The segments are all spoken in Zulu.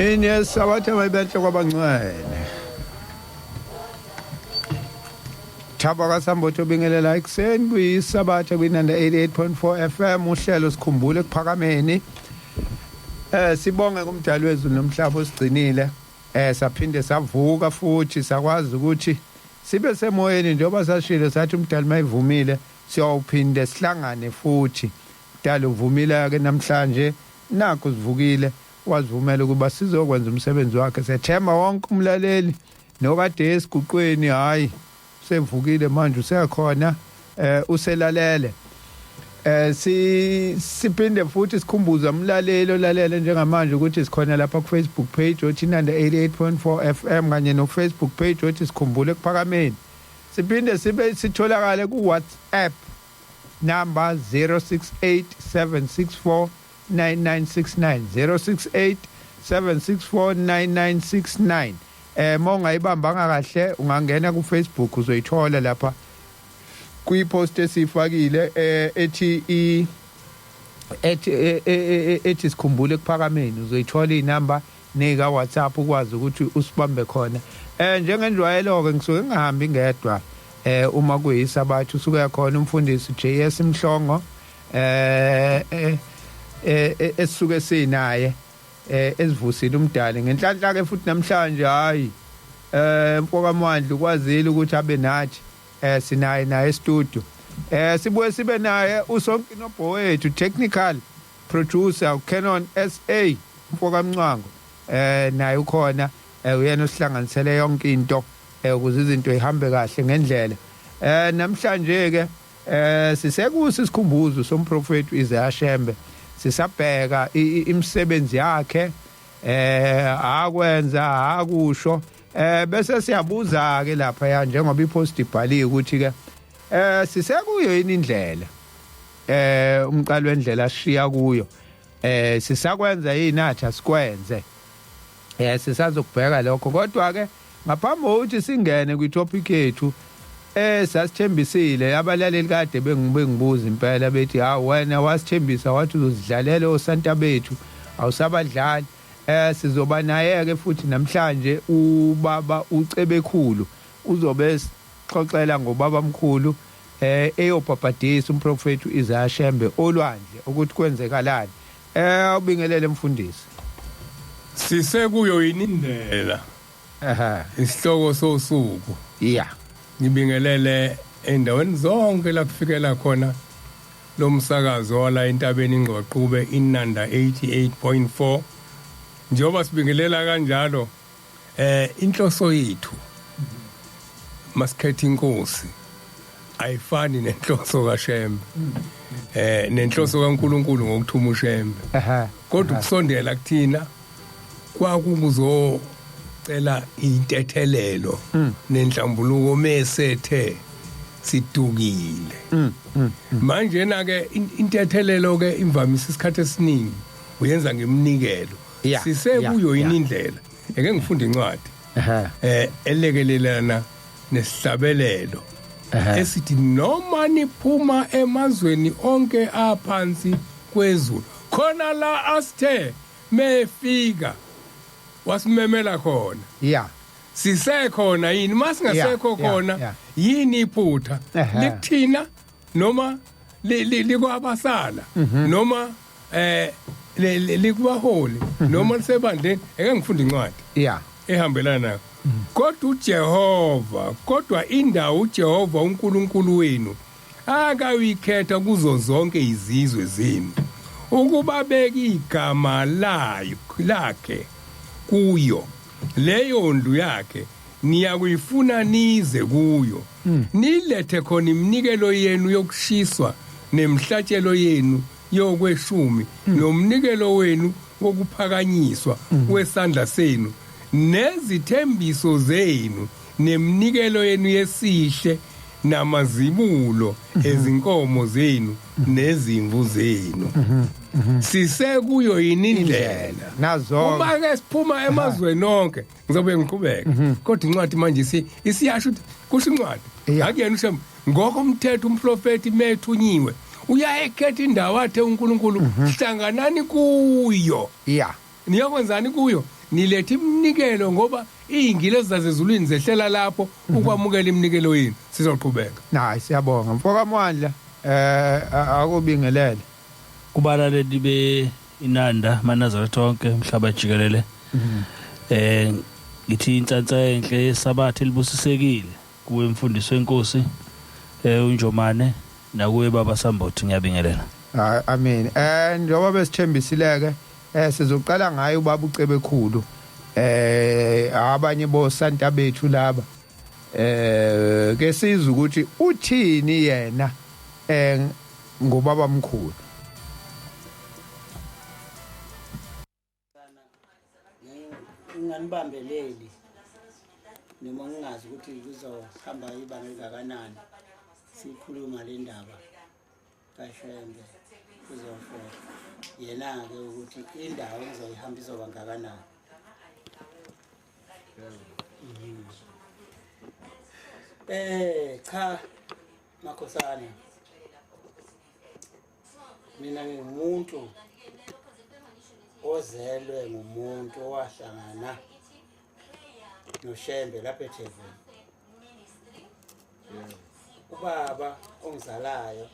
Imini yesabatha mayibenhle kwabangcwele. Thabo kaSambotho obingelela ekuseni kuyisabatha kwinanda 88.4 FM uhlelo sikhumbule ekuphakameni. Sibonge kumdali wezulu nomhlaba osigcinile. Saphinde savuka futhi sakwazi ukuthi sibe semoyeni njengoba sashilo sathi umdali mayivumile siyawuphinde sihlangane futhi. Mdali uvumile ke namhlanje nakho sivukile wazivumela ukuba sizokwenza umsebenzi wakhe. Sethemba wonke umlaleli nokade esiguqweni, hayi sevukile manje usekhona, uselalele. Siphinde futhi sikhumbuze umlaleli olalele njengamanje ukuthi sikhona lapha ku Facebook page othi Inanda 88.4 FM kanye no Facebook page othi sikhumbule ekuphakameni. Siphinde sibe sitholakale ku WhatsApp number 068 764 9969, 068 764 9969. Mawungayibambanga kahle ungangena ku Facebook, uzoyithola lapha kwi post esifakile ethi i ethi ethi sikhumbule ekuphakameni. Uzoyithola inamba nika WhatsApp ukwazi ukuthi usibambe khona. Njengenjwayelo ke ngisuke ngingahambi ngedwa uma kuyisabatha, usuke khona umfundisi JS Mhlongo esisuke sinaye esivusile umdali ngenhlanhla ke futhi namhlanje. Hayi, mfoka Mwandla ukwazile ukuthi abe nathi, sinaye naye studio. Sibuye sibe naye usonke nobho wethu, technical producer Canon SA, mfoka Mncwango, naye ukhona, uyena osihlanganisele yonke into ukuze izinto ihambe kahle ngendlela. Namhlanje ke sisekuso isikhumbuzo somprofeti Isaiah Shembe, sisabheka imisebenzi yakhe akwenza akusho, bese siyabuza ke lapha ya njengoba ipost ibhaliwe ukuthi ke sisekuyo yini indlela, umqalo wendlela ashiya kuyo, sisakwenza yini athi asikwenze. Sisazokubheka lokho, kodwa ke ngaphambi kokuthi singene kwitopic yethu, sasithembisile abalaleli kade bengibuza impela bethi, "Ha, wena wasithembisa wathi uzozidlalela osanta bethu, awusabadlali." Sizoba naye ke futhi namhlanje ubaba uCebekhulu, uzobe sixoxela ngobaba mkhulu eyobhabhadisa umprofeti uIsaiah Shembe olwandle ukuthi kwenzekalani. Ubingelele mfundisi. Sisekuyo yini indlela? Isihloko sosuku. Ngibingelele endaweni zonke la kufikela khona lo msakazo wala entabeni iNgqoqube, Inanda 88.4. Njengoba sibingelela kanjalo, inhloso yethu masikhetha inkosi ayifani nenhloso kaShembe nenhloso kaNkuluNkulu ngokuthuma uShembe. Kodwa ukusondela kuthina kwakuzocela intethelelo nenhlambuluko mesethe sidukile. Manje na ke intethelelo ke imvamisa isikhathi esiningi uyenza ngeminikelo. Sisekuyo yini indlela? Eke ngifunde incwadi elekelelana nesihlabelelo esithi noma niphuma emazweni onke aphansi kwezulu, khona la asithe mefika wasimemela khona. Sisekhona yini? Masingasekho khona yini iphutha? Likuthina noma likwabasala noma likubaholi noma lisebandleni? Eke ngifunda incwadi ehambelana nayo. Kodwa uJehova, kodwa indawo uJehova uNkulunkulu wenu akayikhetha kuzo zonke izizwe zenu ukuba beke igama layo lakhe kuyo, leyo ndlu yakhe niyakuyifuna nize kuyo, nilethe khona iminikelo yenu yokushiswa nemhlatshelo yenu yokweshumi nomnikelo wenu wokuphakanyiswa wesandla senu nezithembiso zenu neminikelo yenu yesihle namazibulo ezinkomo zenu nezimvu zenu. Sisekuyo yini indlela? Nazo. Uma ke siphuma emazweni onke, ngizobe ngiqhubeka, kodwa incwadi manje isiyasho ukuthi kusho incwadi akuyena uShembe. Ngokomthetho umprofeti methunyiwe uyayekhetha indawo athe uNkulunkulu hlanganani kuyo. Niyokwenzani kuyo? Nilethe iminikelo ngoba izingilosi zasezulwini zehlela lapho ukwamukela iminikelo yenu. Sizoqhubeka. Hayi, siyabonga mfoka Mwandla, akubingelele. Kubalaleli be Inanda maNazaretha onke umhlaba jikelele. Ngithi inhlanhla enhle yesabatha elibusisekile kuwe mfundisi wenkosi uNjomane, nakuwe baba Sambothi, ngiyabingelela. Hayi, amen. Njengoba besithembisileke, sizoqala ngaye ubaba uCebekhulu. Abanye bosanta bethu laba. Ke sizwe ukuthi uthini yena ngobaba mkhulu. Nginganibambeleli noma ngingazi ukuthi kuzohamba ibanga elingakanani sikhuluma le ndaba kaShembe, kuzosho yena-ke ukuthi indawo engizoyihamba izoba ngakanani. Cha makhosana, mina ngingumuntu ozelwe ngumuntu owahlangana noShembe lapha eThekwini. Ubaba ongizalayo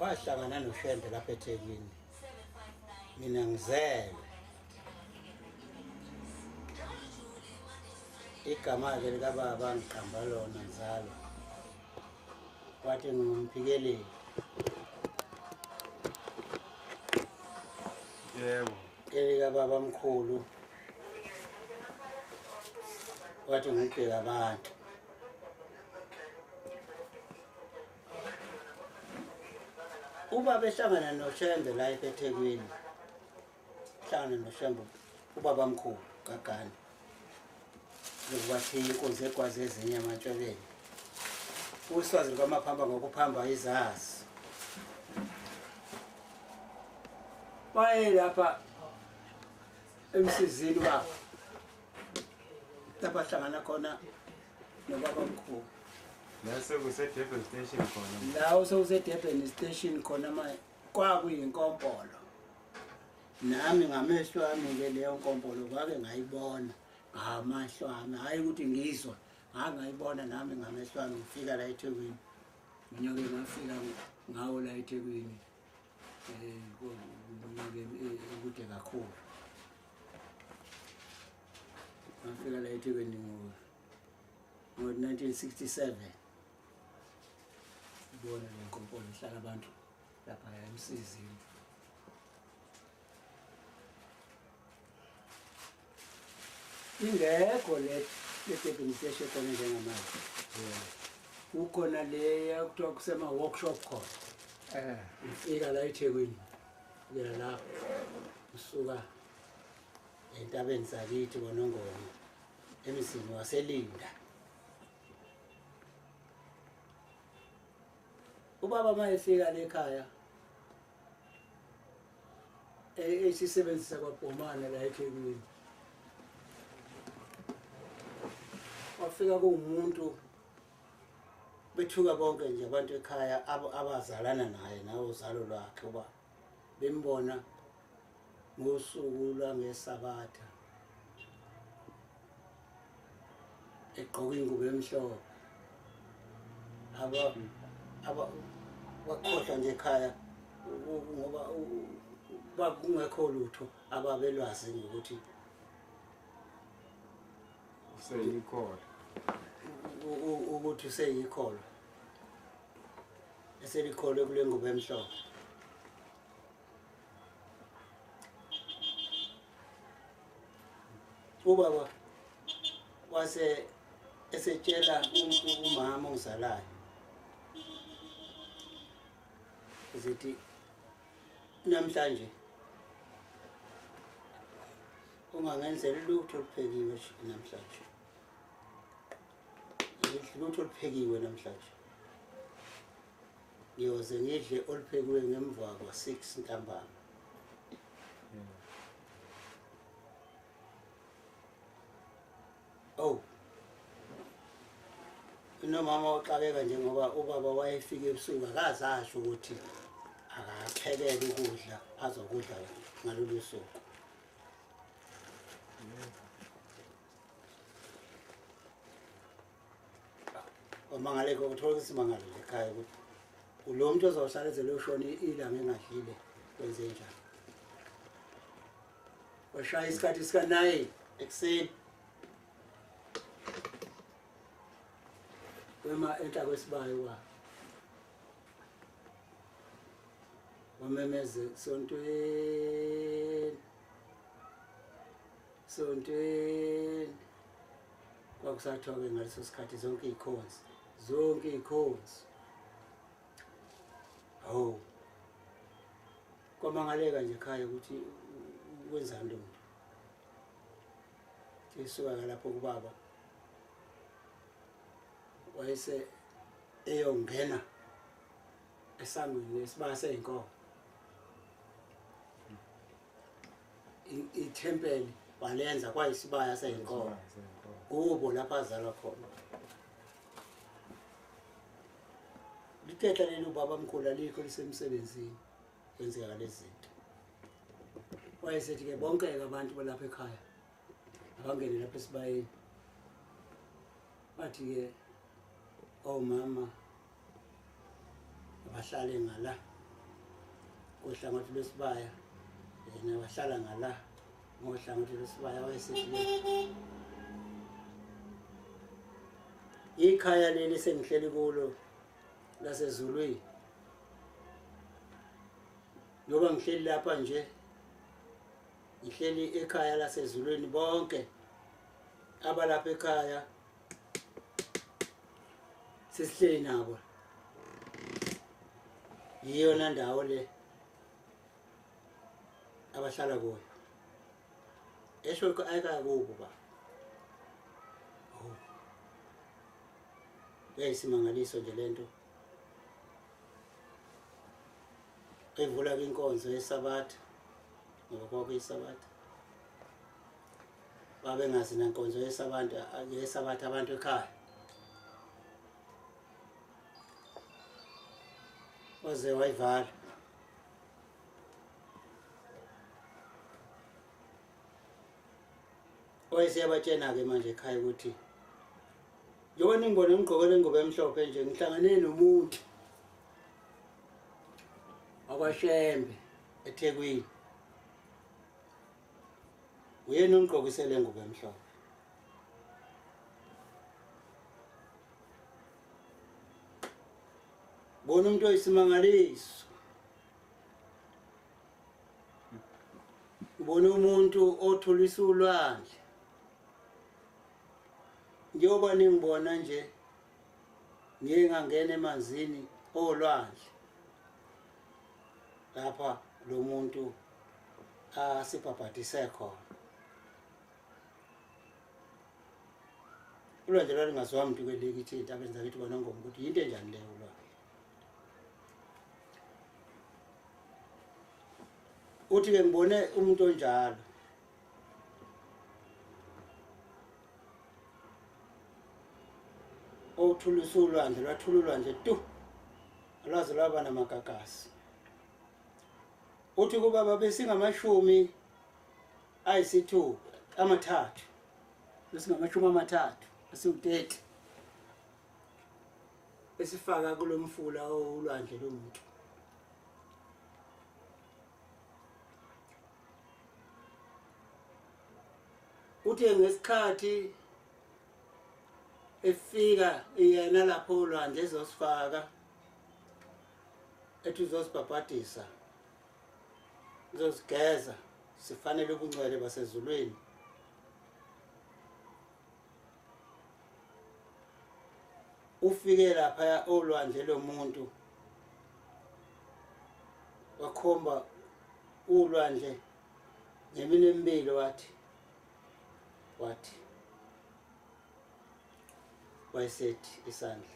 wahlangana noShembe lapha eThekwini, mina ngizelwe. Igama-ke likababa ngiqamba lona ngizalwa, wathi ngimphikeleli. Yebo. Elikababa mkhulu wathi ngibheka abantu. Ubaba ehlangana noShembe la eThekwini, hlangana noShembe ubaba mkhulu kaGani, lokubathi inkunzi egwaze ezinye emantshebeni, uswazi lukamaphamba ngokuphamba izazi. Waye lapha emsizini baba, lapha hlangana khona nobaba mkhulu. La sekuse Durban Station khona. La sekuse Durban Station khona manje kwakuyinkompolo. Nami ngamehlo ami ke leyo nkompolo kwake ngayibona ngamehlo ami, hayi ukuthi ngizwa, ngangayibona nami ngamehlo ami ngifika la eThekwini. Ngonyaka ngafika ngawo la eThekwini, kunyaka ekude kakhulu. Ngafika la eThekwini ngo-1967. Ibona le nkompolo ihlala abantu lapha emsizini. Ingekho le Durban Station khona njengamanje. Kukhona le ekuthiwa kusema workshop khona. Ufika la eThekwini, ufika la usuka entabeni zakithi kwaNongoma emzini waseLinda. Ubaba uma efika le ekhaya esisebenzisa kwaBhomana la eThekwini, wafika kuwumuntu bethuka bonke nje abantu ekhaya abazalana naye nawozalo lwakhe, uba bembona ngosuku lwangesabatha egqoka ingubo emhlophe. Bakhohlwa nje ekhaya ngoba bakungekho lutho ababelwazi ngokuthi useyikholwa, ukuthi useyikholwa, eselikholwe kule ngubo emhlophe. Ubaba wase esetshela umama ongizalayo ezithi namhlanje ungangenzeli lutho oluphekiwe namhlanje, lutho oluphekiwe namhlanje, ngiyoze ngidle oluphekiwe ngemva kwa-6 ntambama. Oh, nomama uxakeka nje ngoba ubaba wayefika ebusuku akazasho ukuthi akakho. Amphekele ukudla azokudla ngalolu suku. Omangaleko uthola isimangalo ekhaya ukuthi lo muntu ozohlala eze loshona ilanga engadlile kwenze njani. Washaya isikhathi sika 9 ekuseni. Wema enhla kwesibayo kwa wamemeze sontweni sontweni. Kwakusathiwa-ke ngaleso sikhathi zonke iy'khonzi zonke iy'khonzi. Hawu, kwamangaleka nje ekhaya ukuthi wenzani lo muntu. Esuka lapho kubaba wayese eyongena esangweni esibaya seyinkomo. Ithempeli walenza kwayisibaya seyinkomo kubo lapha azalwa khona. Lithetha leli ubaba mkhulu alikho lisemsebenzini kwenzeka lezi zinto. Wayesethi-ke bonke-ke abantu balapha ekhaya abangene lapha esibayeni. Bathi-ke omama abahlale ngala kohlangothi lwesibaya, yena wahlala ngala ngohlangothi lwesibaya. Wayesethi ikhaya leli sengihleli kulo lasezulwini, ngoba ngihleli lapha nje ngihleli ekhaya lasezulwini, bonke abalapha ekhaya sesihleli nabo. Yiyona ndawo le abahlala kuyo. Esho ayikakubo ba. Oh. Yayisimangaliso nje lento. Evula inkonzo yeSabatha ngoba kwakuyiSabatha. Babengazi nankonzo yeSabatha yeSabatha abantu ekhaya. Waze wayivala. Wayeseyabatshena-ke manje ekhaya ukuthi njengoba ningibone ngigqoke le ngubo emhlophe nje ngihlangane nomuntu wakwaShembe eThekwini. Uyena ongigqokise le ngubo emhlophe. Bona umuntu oyisimangaliso. Ubona umuntu othulisa ulwandle. Njengoba ningibona nje ngiye ngangena emanzini olwandle. Lapha lo muntu asibhabhadise khona. Ulwandle lwalungaziwa muntu kwelikithi entabeni zakithi kwaNongoma ukuthi yinto enjani leyo ulwandle. Uthi-ke ngibone umuntu onjalo. Othulisa ulwandle, lwathula ulwandle tu. Alwaze lwaba namagagasi. Uthi kubaba besingamashumi ayisithupha, amathathu. Besingamashumi amathathu, esiwu-30. Esifaka kulo mfula olwandle lomuntu. Uthi ngesikhathi efika yena lapho olwandle ezosifaka ethi uzosibhabhadisa, uzosigeza sifanele ubungcwele basezulwini. Ufike lapha olwandle lomuntu wakhomba ulwandle ngeminwe emibili wathi wayesethi isandla.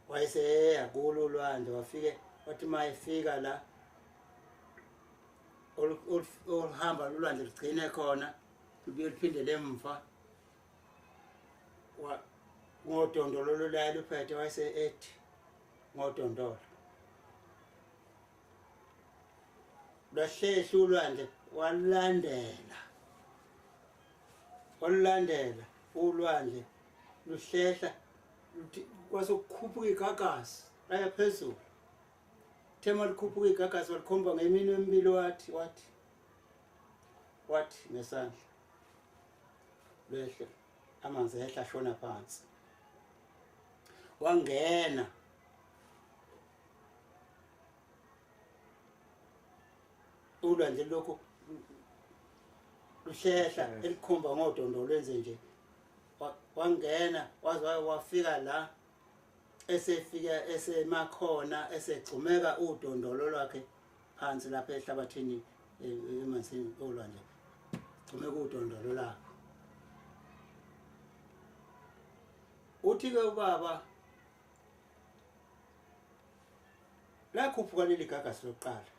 Wayeseya kulo ulwandle wafike wathi uma efika la oluhamba ulwandle lugcine khona lubuye luphindele emva. Ngodondolo lolayo luphethe wayese ethi ngodondolo. Lwahlehla ulwandle walandela. Walandela ulwandle luhlehla kwase kukhuphuka igagasi laya phezulu. Thema likhuphuka igagasi walikhomba ngeminwe emibili wathi wathi ngesandla. Lwehle amanzi ehla shona phansi. Wangena ulwandle lokho luhlehla elikhomba ngodondolo lwenze nje. Wangena waze wafika la esefika esemakhona esegxumeka udondolo lwakhe phansi lapha ehlabathini emanzini olwandle. Gxumeka udondolo lakhe. Uthi ke ubaba lakhuphuka leli gagasi lokuqala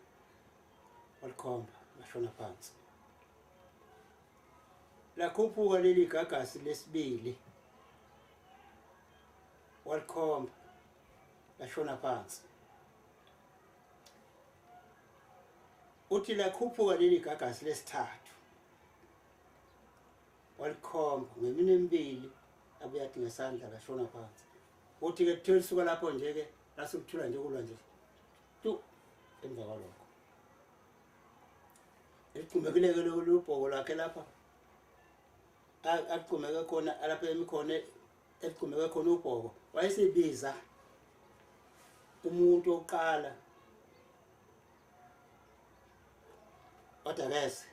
walikhomba lashona phansi. Lakhuphuka leli gagasi lesibili walikhomba lashona phansi. Uthi lakhuphuka leli gagasi lesithathu walikhomba ngeminwe emibili abuye athi ngesandla lashona phansi. Uthi ke kuthiwa lisuka lapho nje ke lasekuthula nje kulwandle tu emva kwalokho. Eligxumekile ke lobhoko lwakhe lapha agxumeke khona lapha emikhona eligxumeke khona ubhoko wayesebiza umuntu oqala odakese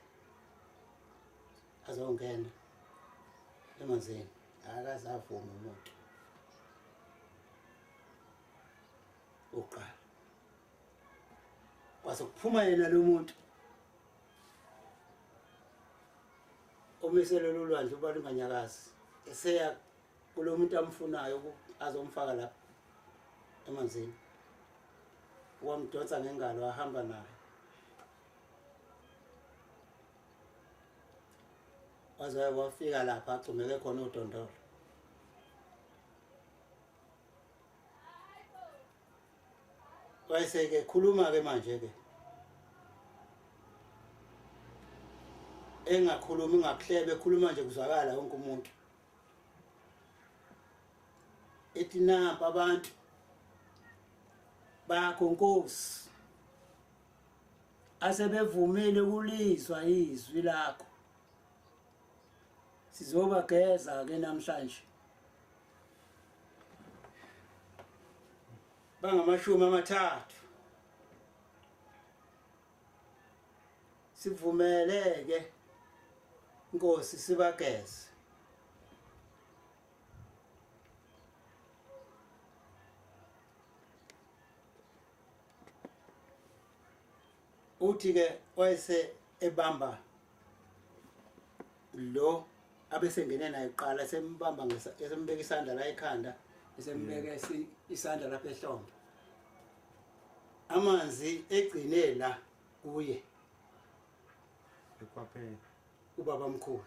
azongena emanzini. Akazavuma umuntu oqala. Kwase kuphuma yena lo muntu omisele lolwandle uba lunganyakazi eseya kulo muntu amfunayo azomfaka lapha emanzini. Wamdonsa ngengalo wahamba naye waze wafika lapha agxumeke khona udondolo. Wayeseke khuluma ke manje ke engakhulumi ngakuhlebe ekhuluma nje kuzwakala wonke umuntu. Ethi nampa abantu bakho Nkosi asebevumile ukulizwa izwi lakho, sizobageza ke namhlanje. Bangamashumi amathathu. Sivumeleke Nkosi sibageze. Uthi ke wayese ebamba lo abesengene naye kuqala sembamba esembeka isandla la ekhanda esembeka isandla lapha ehlombe. Amanzi egcine la kuye ekwaphela ubaba mkhulu.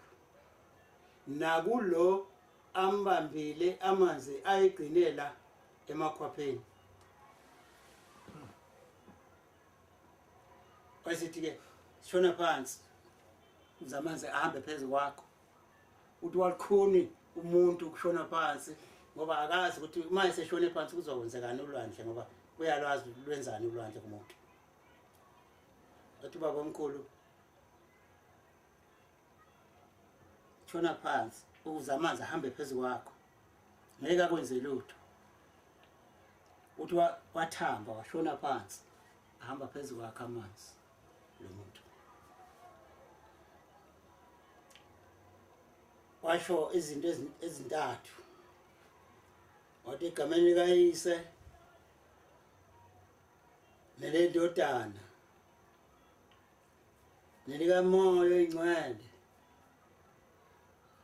Nakulo ambambile amanzi ayigcine la emakhwapheni. Wayesithi ke shona phansi ukuze amanzi ahambe phezu kwakho. Uthi walikhuni umuntu ukushona phansi ngoba akazi ukuthi uma eseshone phansi kuzokwenzekani ulwandle ngoba uyalwazi lwenzani ulwandle kumuntu. Wathi baba omkhulu shona phansi ukuze amanzi ahambe phezu kwakho, ngeke akwenze lutho. Uthi wathamba washona phansi ahamba phezu kwakhe amanzi lo muntu. Washo izinto ezintathu. Wathi egameni likayise nelendodana nelikamoya oyingcwele.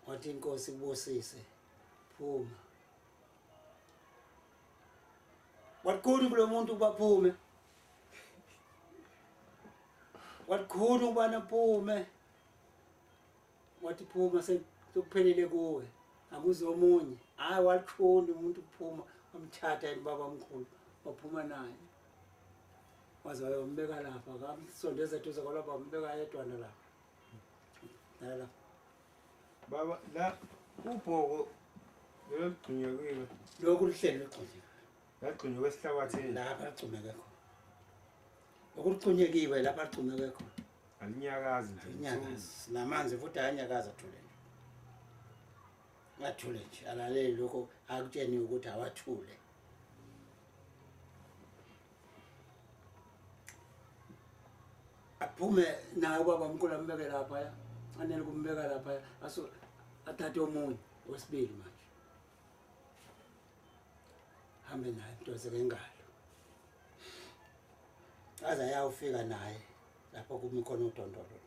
Wathi inkosi ibusise phuma. Wathi kulo muntu ubaphume. Wathi ubana phume. Wathi phuma sekuphelele kuwe. Akuze omunye, hayi walikhona umuntu uphuma wamthatha yena baba omkhulu waphuma naye. Waze wayombeka lapha, kamsondeza eduze kwalapha wambeka yedwana lapha. Nala. Baba la ubhoko lelo ligxunyekiwe. Lokhu lihlelo ligxunyekiwe. Lagxunyekwe esihlabathini. Lapha ligxumeke khona. Okuligxunyekiwe lapha ligxumeke khona. Alinyakazi nje. Alinyakazi. Namanzi futhi ayanyakaza athule nje. Athule nje, alaleli lokho akutsheniwe ukuthi awathule. Aphume naye ubaba omkhulu ambeke lapha, anele kumbeka lapha, aso athathe omunye wesibili manje. Hambe naye mdose ngengalo. Aze ayawufika naye lapho kumi khona udondolo.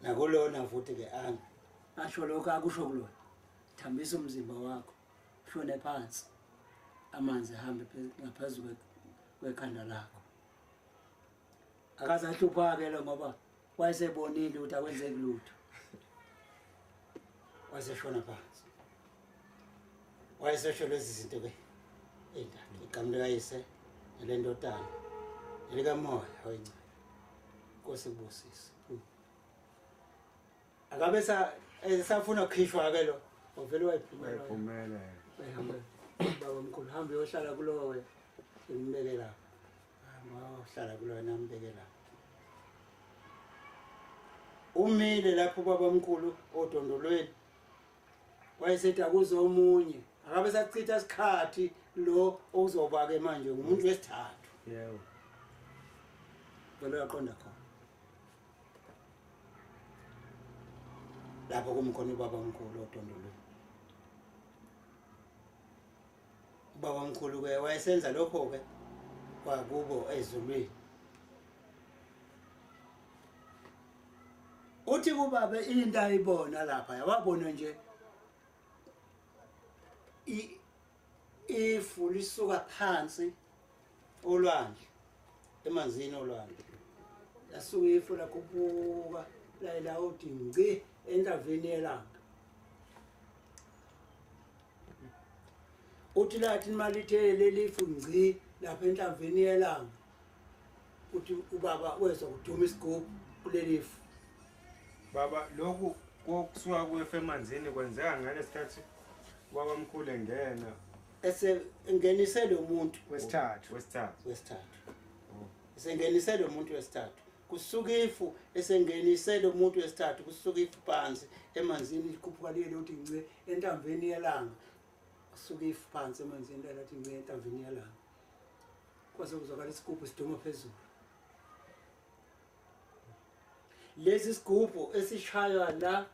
Nakulona futhi ke ami asho lokho akusho kulona. Thambisa umzimba wakho, ushone phansi. Amanzi ahambe ngaphezulu kwekhanda lakho. Akaze ahlupha-ke lo ngoba wayesebonile ukuthi akwenzeki lutho. Wayeseshona phansi. Wayesesho lezi zinto ke ey'ntathu, igama likayise nelendodana nelikamoya oyingcwele. Nkosi kubusise. Akabe esafuna ukukhishwa-ke lo, wavele wayiphumela. Wayiphumela. Wayihamba baba omkhulu, hambe uyohlala kulowo ngimbeke lapha. Wahlala kulowo nambeke lapha. Umile lapho ubaba omkhulu odondolweni. Wayesethi akuze omunye. Akabe sachitha isikhathi lo ozoba-ke manje ngumuntu wesithathu. Yebo. Vele uyaqonda khona. Lapho kumi khona ubaba omkhulu odondolweni. Ubaba omkhulu-ke wayesenza lokho-ke kwakubo ezulwini. Uthi kubaba into ayibona lapha, wabona nje ifu lisuka phansi olwandle, emanzini olwandle. Lasuka ifu lakhuphuka layela uthi ngci enhlavini yelanga. Uthi lathi malithe leli ifu ngci lapha enhlavini yelanga, uthi ubaba wezwa kuduma isigubhu kuleli ifu. Baba lokhu kokusuka kwefu emanzini kwenzeka ngalesikhathi ubaba omkhulu engena esengenise lo muntu wesithathu. Wesithathu. Esengenise lo muntu wesithathu. Kusuka ifu esengenise lo muntu wesithathu, kusuka ifu phansi emanzini likhuphuka liye uthi ngce enhlamveni yelanga. Kusuka ifu phansi emanzini lathi ngce enhlamveni yelanga. Kwase kuzwakala isigubhu siduma phezulu. Lesi sigubhu esishaywa la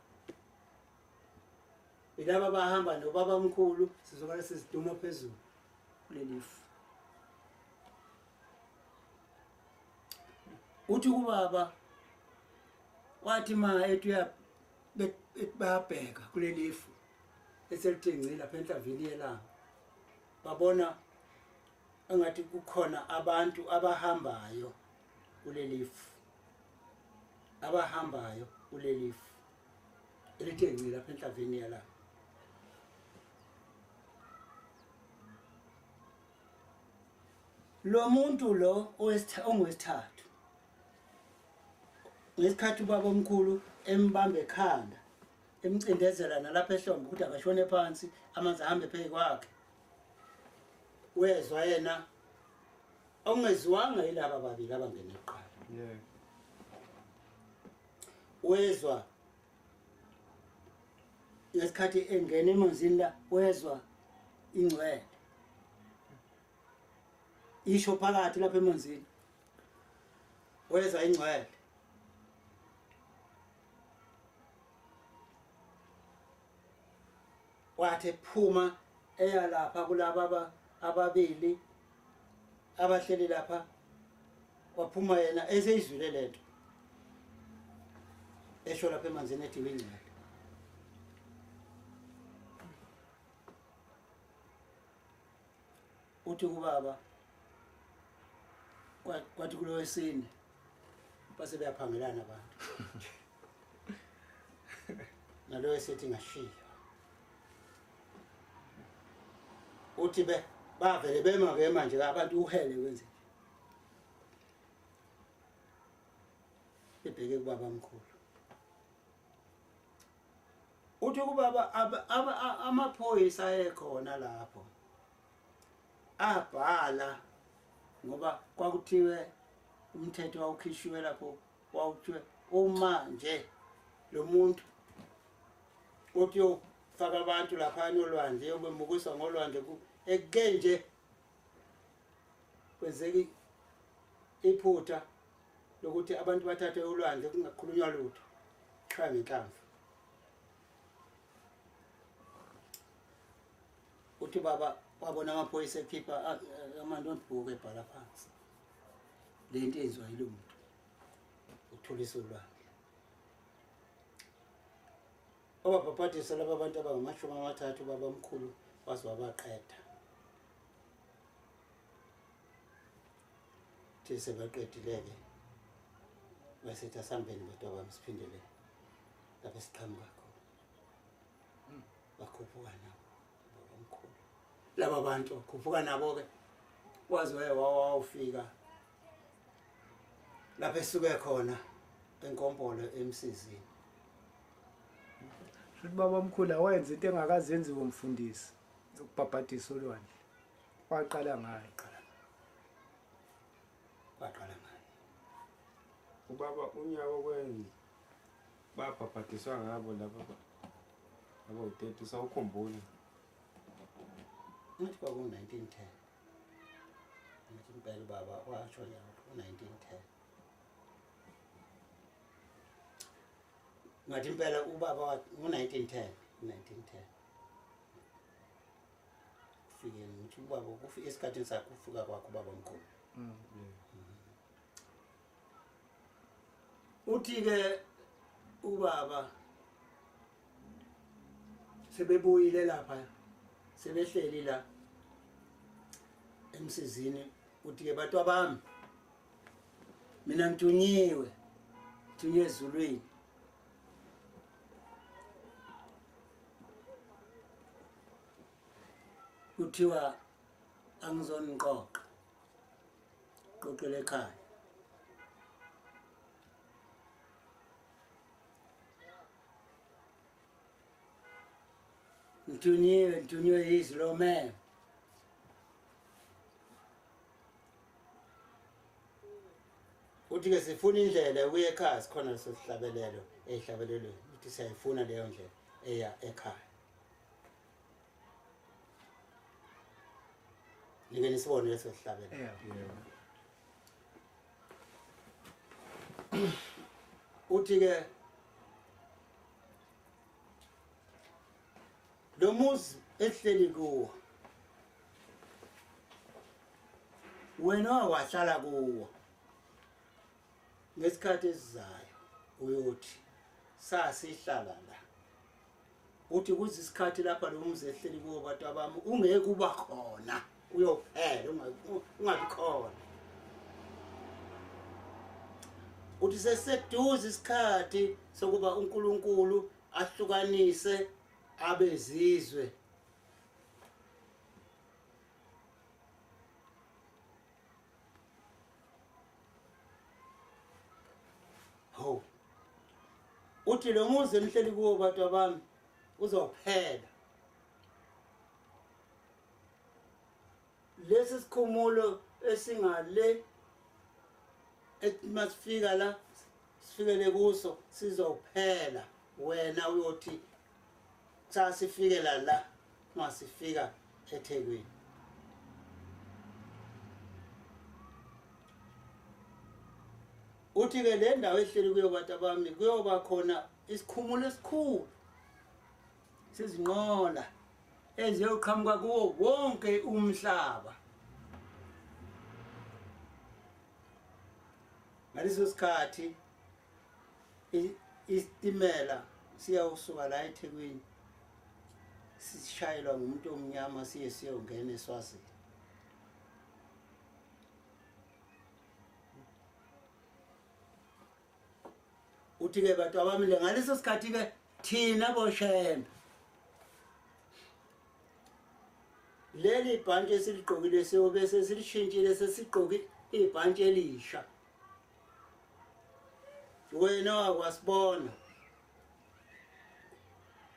ilaba bahamba nobaba omkhulu sizokala sesiduma phezulu kulelifu. Uthi kubaba wathi ma ethi bayabheka kulelifu eselithe ngci lapha enhlavini yelanga, babona engathi kukhona abantu abahambayo kulelifu, abahambayo kulelifu elithe ngci lapha enhlavini yelanga. Lo muntu lo ongowesithathu ngesikhathi ubaba omkhulu embambe ekhanda emcindezela nalapha ehlombe ukuthi akashone phansi amanzi ahambe phezu kwakhe, wezwa yena ongeziwanga yilaba babili abangena kuqala. Yebo. Wezwa ngesikhathi engena emanzini la, wezwa ingcwele isho phakathi lapha emanzini, wezwa ingcwele. Wathi ephuma eya lapha kulaba ababili abahleli lapha, waphuma yena eseyizwile lento esho lapha emanzini ethi ingcwele. Uthi kubaba kwathi kulo wesine base beyaphangelana abantu. Nalo esithi ngashiya. Uthi be bavele bema ke manje abantu uhele kwenze. Ibheke kubaba omkhulu. Uthi kubaba amaphoyisa ayekhona lapho abhala ngoba kwakuthiwe umthetho wawukhishiwe lapho wawuthiwe uma nje lo muntu uthi uyofaka abantu lapha olwandle yobemukiswa ngolwandle eke nje kwenzeka iphutha lokuthi abantu bathathe ulwandle kungakhulunywa lutho qha ngenhlamvu. Uthi baba wabona amaphoyisa ekhipha ama-notebook ebhala phansi le nto eyenziwa yilo muntu ukuthulisa ulwandle. Obabhabhadisa laba bantu abangama-30 babamkhulu waze wabaqeda. Thi sebaqedile-ke basithi asambeni bantu bami siphindele lapho esiqhamuka khona. Bakhuphuka nabo babamkhulu laba bantu khuphuka nabo-ke waze wawufika lapho esuke khona enkompolo emsizini. Futhi baba omkhulu awenza into engakazenziwe umfundisi ukubhabhadisa olwandle. Waqala ngayo. Waqala ngayo. Ubaba unyaka kwenza babhabhadiswa ngabo lapha abo 30 sawukhumbula. Ngathi kwaku-1910. Ngathi impela baba washo ngo-1910. Ngathi impela ubaba ngo-1910, 1910. Kufike ngithi ubaba kufika esikhathini sakhe ufika kwakho ubaba omkhulu. Uthi ke ubaba sebebuyile lapha sebehleli la emsizini uthi ke bantu bami mina ngithunyiwe ngithunywe ezulwini. Kuthiwa angizoniqoqa qoqele ekhaya. Ngithunyiwe ngithunywe yizilomela. Uthi ke sifuna indlela yokuya ekhaya sikhona leso sihlabelelo ehlabelelweni uthi siyayifuna leyo ndlela eya ekhaya. Nike nisibone leso sihlabelelo. Uthi ke lo muzi ehleli kuwo wena wahlala kuwo ngesikhathi esizayo uyothi sasihlala la. Uthi kuze isikhathi lapha lo muzi ehleli kuwo bantu abami ungeke uba khona uyophela ungabi khona. Uthi seseduze isikhathi sokuba uNkulunkulu ahlukanise abezizwe. Ho. Uthi lo muzi enihleli kuwo bantu abami uzophela. Lesi sikhumulo esingale ethi masifika la sifikele kuso sizophela. Wena uyothi sasifikela la masifika eThekwini. Uthi ke le ndawo ehleli kuyo bantu abami kuyoba khona isikhumulo esikhulu sezinqola eziyoqhamuka kuwo wonke umhlaba. Ngaleso sikhathi isitimela siyawusuka la eThekwini sishayelwa ngumuntu omnyama siye siyongena eSwazini. Uthi ke bantu abamile ngaleso sikhathi ke Thina boShembe leli bhantshi esiligqokile siyobe sesilishintshile, sesigqoke ibhantshi elisha. Wena wakwasibona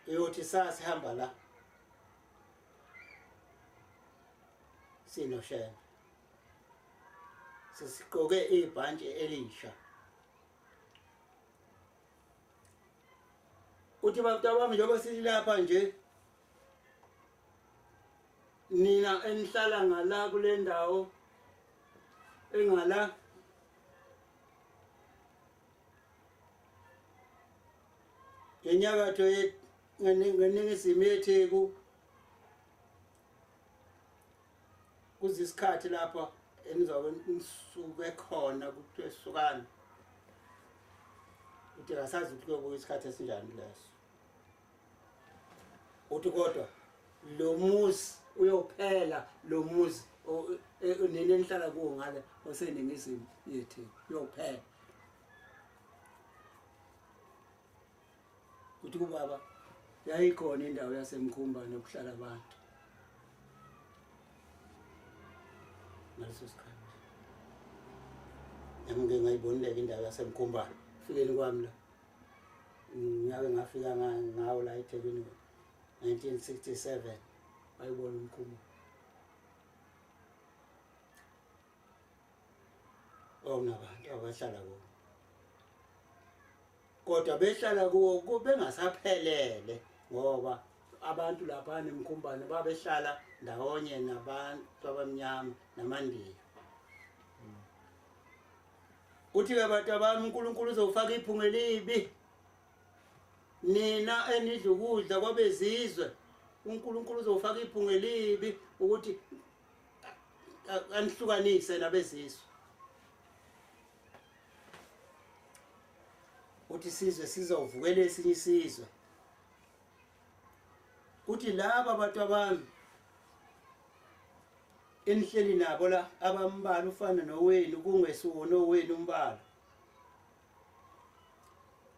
uyothi sasihamba la sinoShembe, sesigqoke ibhantshi elisha. Uthi bantu bami, njengoba silapha nje, nina enihlala ngala kule ndawo engala ngenyakatho ngeningizimu yeTheku, kuzisikhathi lapha enizobe nisuke khona kuthiwe sukani. Uthi kasazi ukuthi kuyobuya isikhathi esinjani leso. Uthi kodwa lo muzi uyophela, lo muzi nini enihlala kuwo ngale oseningizimu yeTheku uyophela. Uthi kubaba yayikhona indawo yaseMkhumbane okuhlala abantu ngaleso sikhathi. Nami ngike ngayibonile-ke indawo yaseMkhumbane fikeni kwami la. Ngake ngafika ngawo la eThekwini 1967, bayibona umkhumbane owunabantu abahlala kuwo, kodwa behlala kuwo bengasaphelele, ngoba abantu lapha nemkhumbane babehlala ndawonye nabantu abamnyama namaNdiya. Uthi-ke bantu abami, uNkulunkulu uzofaka iphunga elibi nina enidla ukudla kwabezizwe. uNkulunkulu uzofaka iphunga elibi ukuthi anihlukanise nabezizwe. Uthi isizwe sizovukela esinye isizwe. Uthi laba bantu abami enihleli nabo la abambala ufana nowenu, kungesiwona owenu umbala,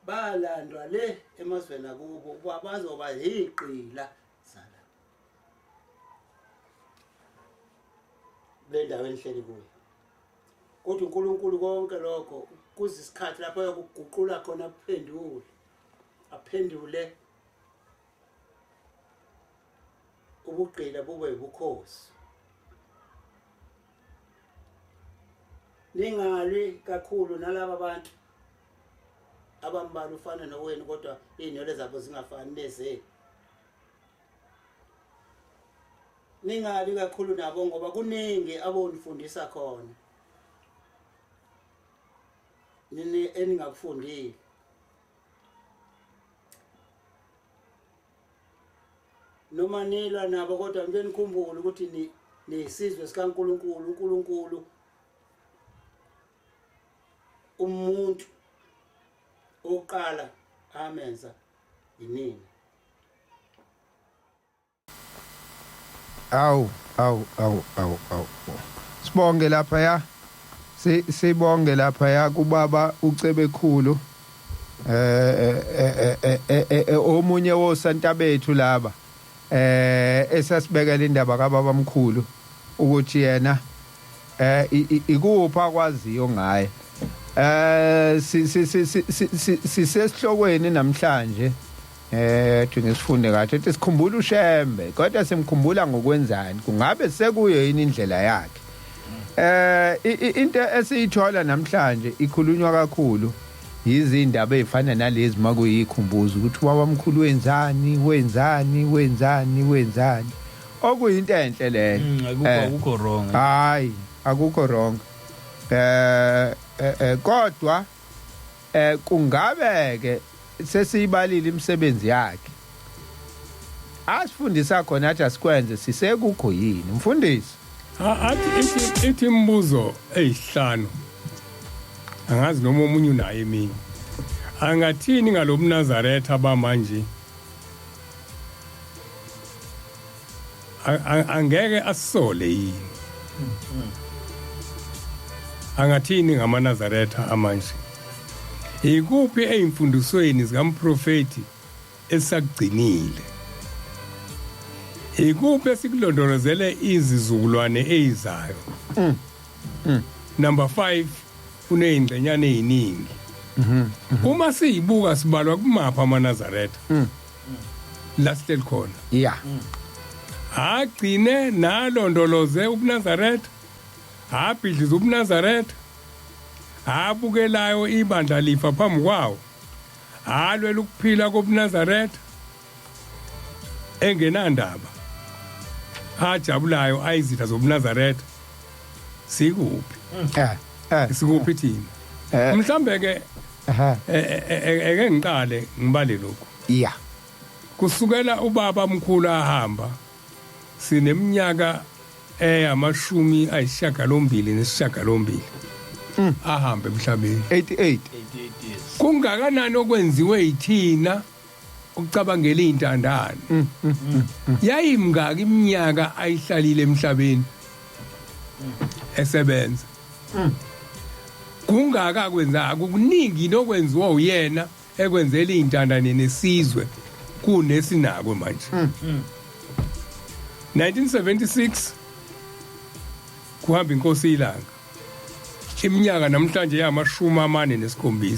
balandwa le emazweni akubo ukuba bazoba yigqila zala kule ndawo enihleli kuyo. Kodwa uNkulunkulu konke lokho kuze isikhathi lapho ayokuguqula khona, aphendule aphendule ubugqila bube ubukhosi. Ningalwi kakhulu nalaba bantu abambala ufana nowenu, kodwa iy'nwele zabo zingafani nezenu. Ningalwi kakhulu nabo ngoba kuningi abonifundisa khona nini eningakufundile. Noma nilwa nabo, kodwa ngike nikhumbule ukuthi ni nisizwe sikaNkulunkulu. uNkulunkulu umuntu oqala amenza yinini. Awu, awu, awu, awu, awu, sibonge lapha ya, sibonge lapha ya kubaba uCebekhulu, omunye wosanta bethu laba esasibekela indaba kababa mkhulu ukuthi yena ikuphi akwaziyo ngaye. Sisesihlokweni namhlanje, thi ngisifunde kahle, ethi sikhumbula uShembe kodwa simkhumbula ngokwenzani? Kungabe sekuyo yini indlela yakhe? Into esiyithola namhlanje ikhulunywa kakhulu yizindaba ezifana nalezi makuyikhumbuzo ukuthi ubaba mkhulu wenzani, wenzani, wenzani, wenzani, okuyinto enhle leyo. Akukho akukho wrong. Hayi, akukho wrong, kodwa kungabe ke sesiyibalile imisebenzi yakhe asifundisa khona athi asikwenze, sisekukho yini, mfundisi? Athi ithi imibuzo eyihlanu, angazi noma omunye unayo eminye. Angathini ngalobuNazaretha bamanje? Angeke asisole yini? Angathini ngamaNazaretha amanje? Ikuphi eyimfundisweni zikamprofeti? Esakugcinile, ikuphi esikulondolozele izizukulwane ezizayo? Number 5 uneyingxenyana eziningi. Uma siyibuka sibalwa kumapha amaNazaretha la sihleli khona. Agcine nalondoloze ubuNazaretha, abhidliza ubuNazaretha, abukelayo ibandla lifa phambi kwawo, alwela ukuphila kobuNazaretha engenandaba, ajabulayo ayizitha zobuNazaretha. Sikuphi? Sikuphi thina? Mhlambe ke eke ngiqale ngibale lokhu. Kusukela ubaba mkhulu ahamba sineminyaka 98 ahambe emhlabeni. 88. 88 years. Kungakanani okwenziwe yithina ukucabangela intandane? Yayimngaki iminyaka ayihlalile emhlabeni esebenza? Kungaka kwenza akukuningi nokwenziwa uyena ekwenzela intandane nesizwe kunesinako manje. 1976 kuhamba inkosi ilanga, iminyaka namhlanje yama-47.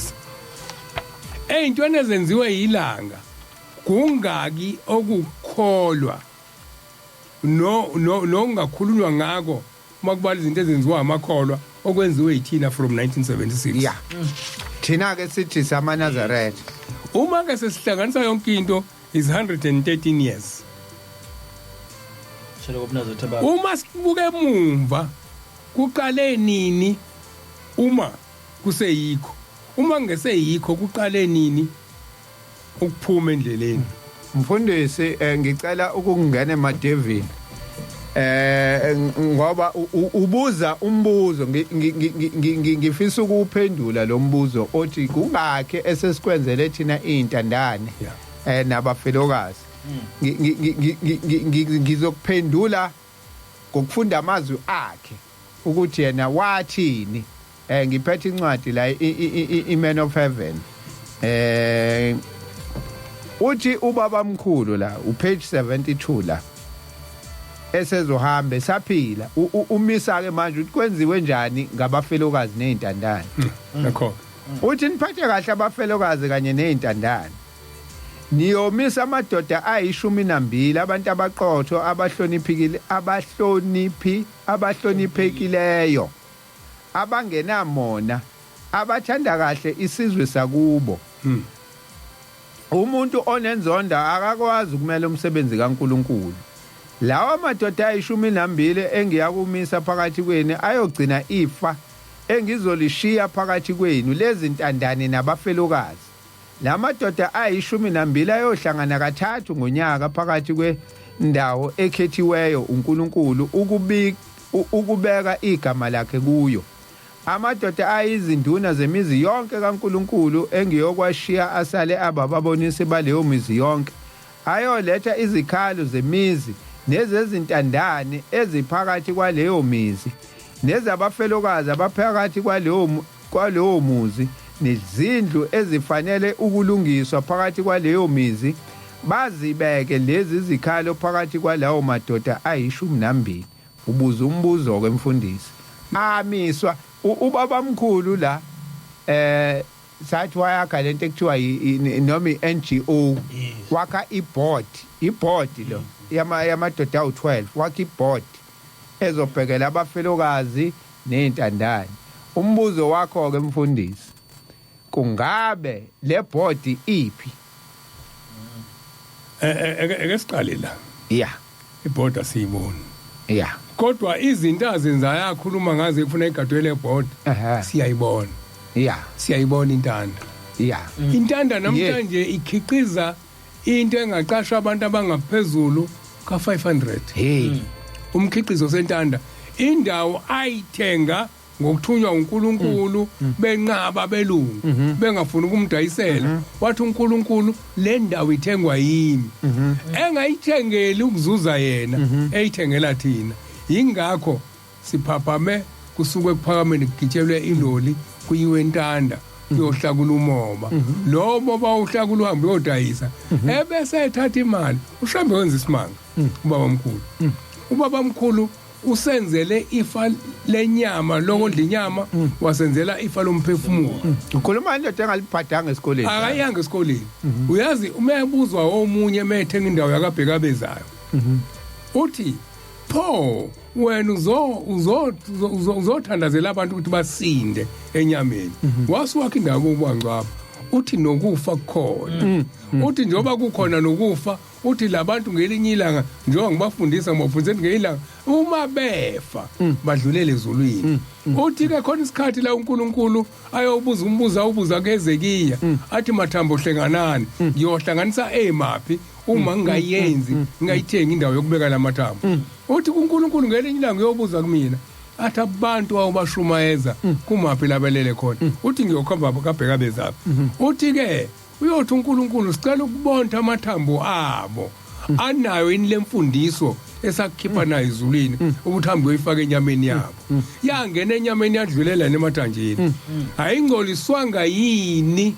Ey'ntweni ezenziwe yilanga kungaki okukholwa no no nokungakhulunywa ngako uma kubala izinto ezenziwa amakholwa okwenziwe yithina from 1976? Thina ke sithi samaNazaretha. Uma ke sesihlanganisa yonke into is 113 years. Shelo kobuNazaretha baba. Uma sibuke emumva, kuqale nini uma kuseyikho? Uma kungeseyikho, kuqale nini ukuphuma endleleni? Mfundisi, ngicela ukungena emadevini ngoba ubuza umbuzo, ngifisa ukuwuphendula lo mbuzo othi kungakhe esesikwenzele thina intandane nabafelokazi. Ngizokuphendula ngokufunda amazwi akhe ukuthi yena wathini. Ngiphethe incwadi la, i-Man of Heaven. Uthi ubaba mkhulu la, upage 72 la, esezohamba esaphila, umisa ke manje ukuthi kwenziwe njani ngabafelokazi nezintandane. Nakho. Uthi niphathe kahle abafelokazi kanye nezintandane. Niyomisa amadoda ayi-12, abantu abaqotho, abahloniphekile, abahloniphekileyo, abangenamona, abathanda kahle isizwe sakubo. Umuntu onenzonda akakwazi ukumela umsebenzi kaNkuluNkulu. Lawa madoda ayi-12 engiyakumisa phakathi kwenu ayogcina ifa engizolishiya phakathi kwenu lezintandane nabafelokazi. Lamadoda ayi-12 ayohlangana kathathu ngonyaka phakathi kwendawo ekhethiweyo uNkulunkulu ukubeka igama lakhe kuyo. Amadoda ayizinduna zemizi yonke kaNkulunkulu engiyokwashiya asale abababonisi baleyo mizi yonke ayoletha izikhalo zemizi nezezintandane eziphakathi kwaleyo mizi nezabafelokazi abaphakathi kwaleyo muzi nezindlu ezifanele ukulungiswa phakathi kwaleyo mizi, bazibeke lezi zikhalo phakathi kwalawo madoda ayi-12. Ubuza umbuzo ke mfundisi. Amiswa ubabamkhulu la, sathi wayakha lento ekuthiwa noma i-NGO. Wakha iboard, iboard lo yamadoda awu-12, wakha iboard ezobhekela abafelokazi nezintandane. Umbuzo wakho ke mfundisi, kungabe le board iphi? Eke siqale la. Iboard asiyiboni. Kodwa izinto azenzayo akhuluma ngazo ekufuna igadwe le board siyayibona. Siyayibona intanda. Intanda namhlanje ikhiqiza into engaqashwa abantu abangaphezulu ka-500. Umkhiqizo sentanda, indawo ayithenga ngokuthunywa uNkulunkulu, benqaba belungu bengafuni ukumdayisela, wathi uNkulunkulu le ndawo ithengwa yimi, engayithengeli ukuzuza yena, eyithengela thina. Yingakho siphaphame kusuke ekuphakameni kugitshelwe iloli kuyiwe entanda. Uyohlakula umoba, lo moba uhlakula uhambe uyodayisa, ebese ethatha imali. Ushembe wenza isimanga ubaba mkhulu. Ubaba mkhulu usenzele ifa lenyama lokondla inyama, wasenzela ifa lomphefumulo. Ukhuluma indoda engalibhadanga esikoleni. Akayanga esikoleni. Uyazi, uma ebuzwa omunye methenga indawo yakabhekabezayo, uthi, "Pho wena uzothandazela abantu ukuthi basinde enyameni, wasuwakha indawo yokubangcwaba." Uthi nokufa kukhona. Uthi njengoba kukhona nokufa, uthi labantu ngelinye ilanga, njengoba ngibafundisa, ngibafundisa ngelinye ilanga uma befa badlulele ezulwini. Uthi ke khona isikhathi la uNkulunkulu ayobuza umbuzo awubuza kuHezekiya, athi, "Mathambo, hlenganani. Ngiyohlanganisa emaphi uma ngingayenzi, ngingayithengi indawo yokubeka lamathambo?" Uthi kuNkulunkulu ngelinye ilanga uyobuza kumina, athi, "Abantu awubashumayeza kumaphi labelele khona?" Uthi, "Ngiyokhomba kabheka bezaphi?" Uthi ke uyothi uNkulunkulu, "Sicela ukubontha amathambo abo, anayo yini lemfundiso esakukhipha nayo ezulwini ukuthi hambe uyoyifaka enyameni yabo? Yangena enyameni, yadlulela nemathanjeni, ayingcoliswanga yini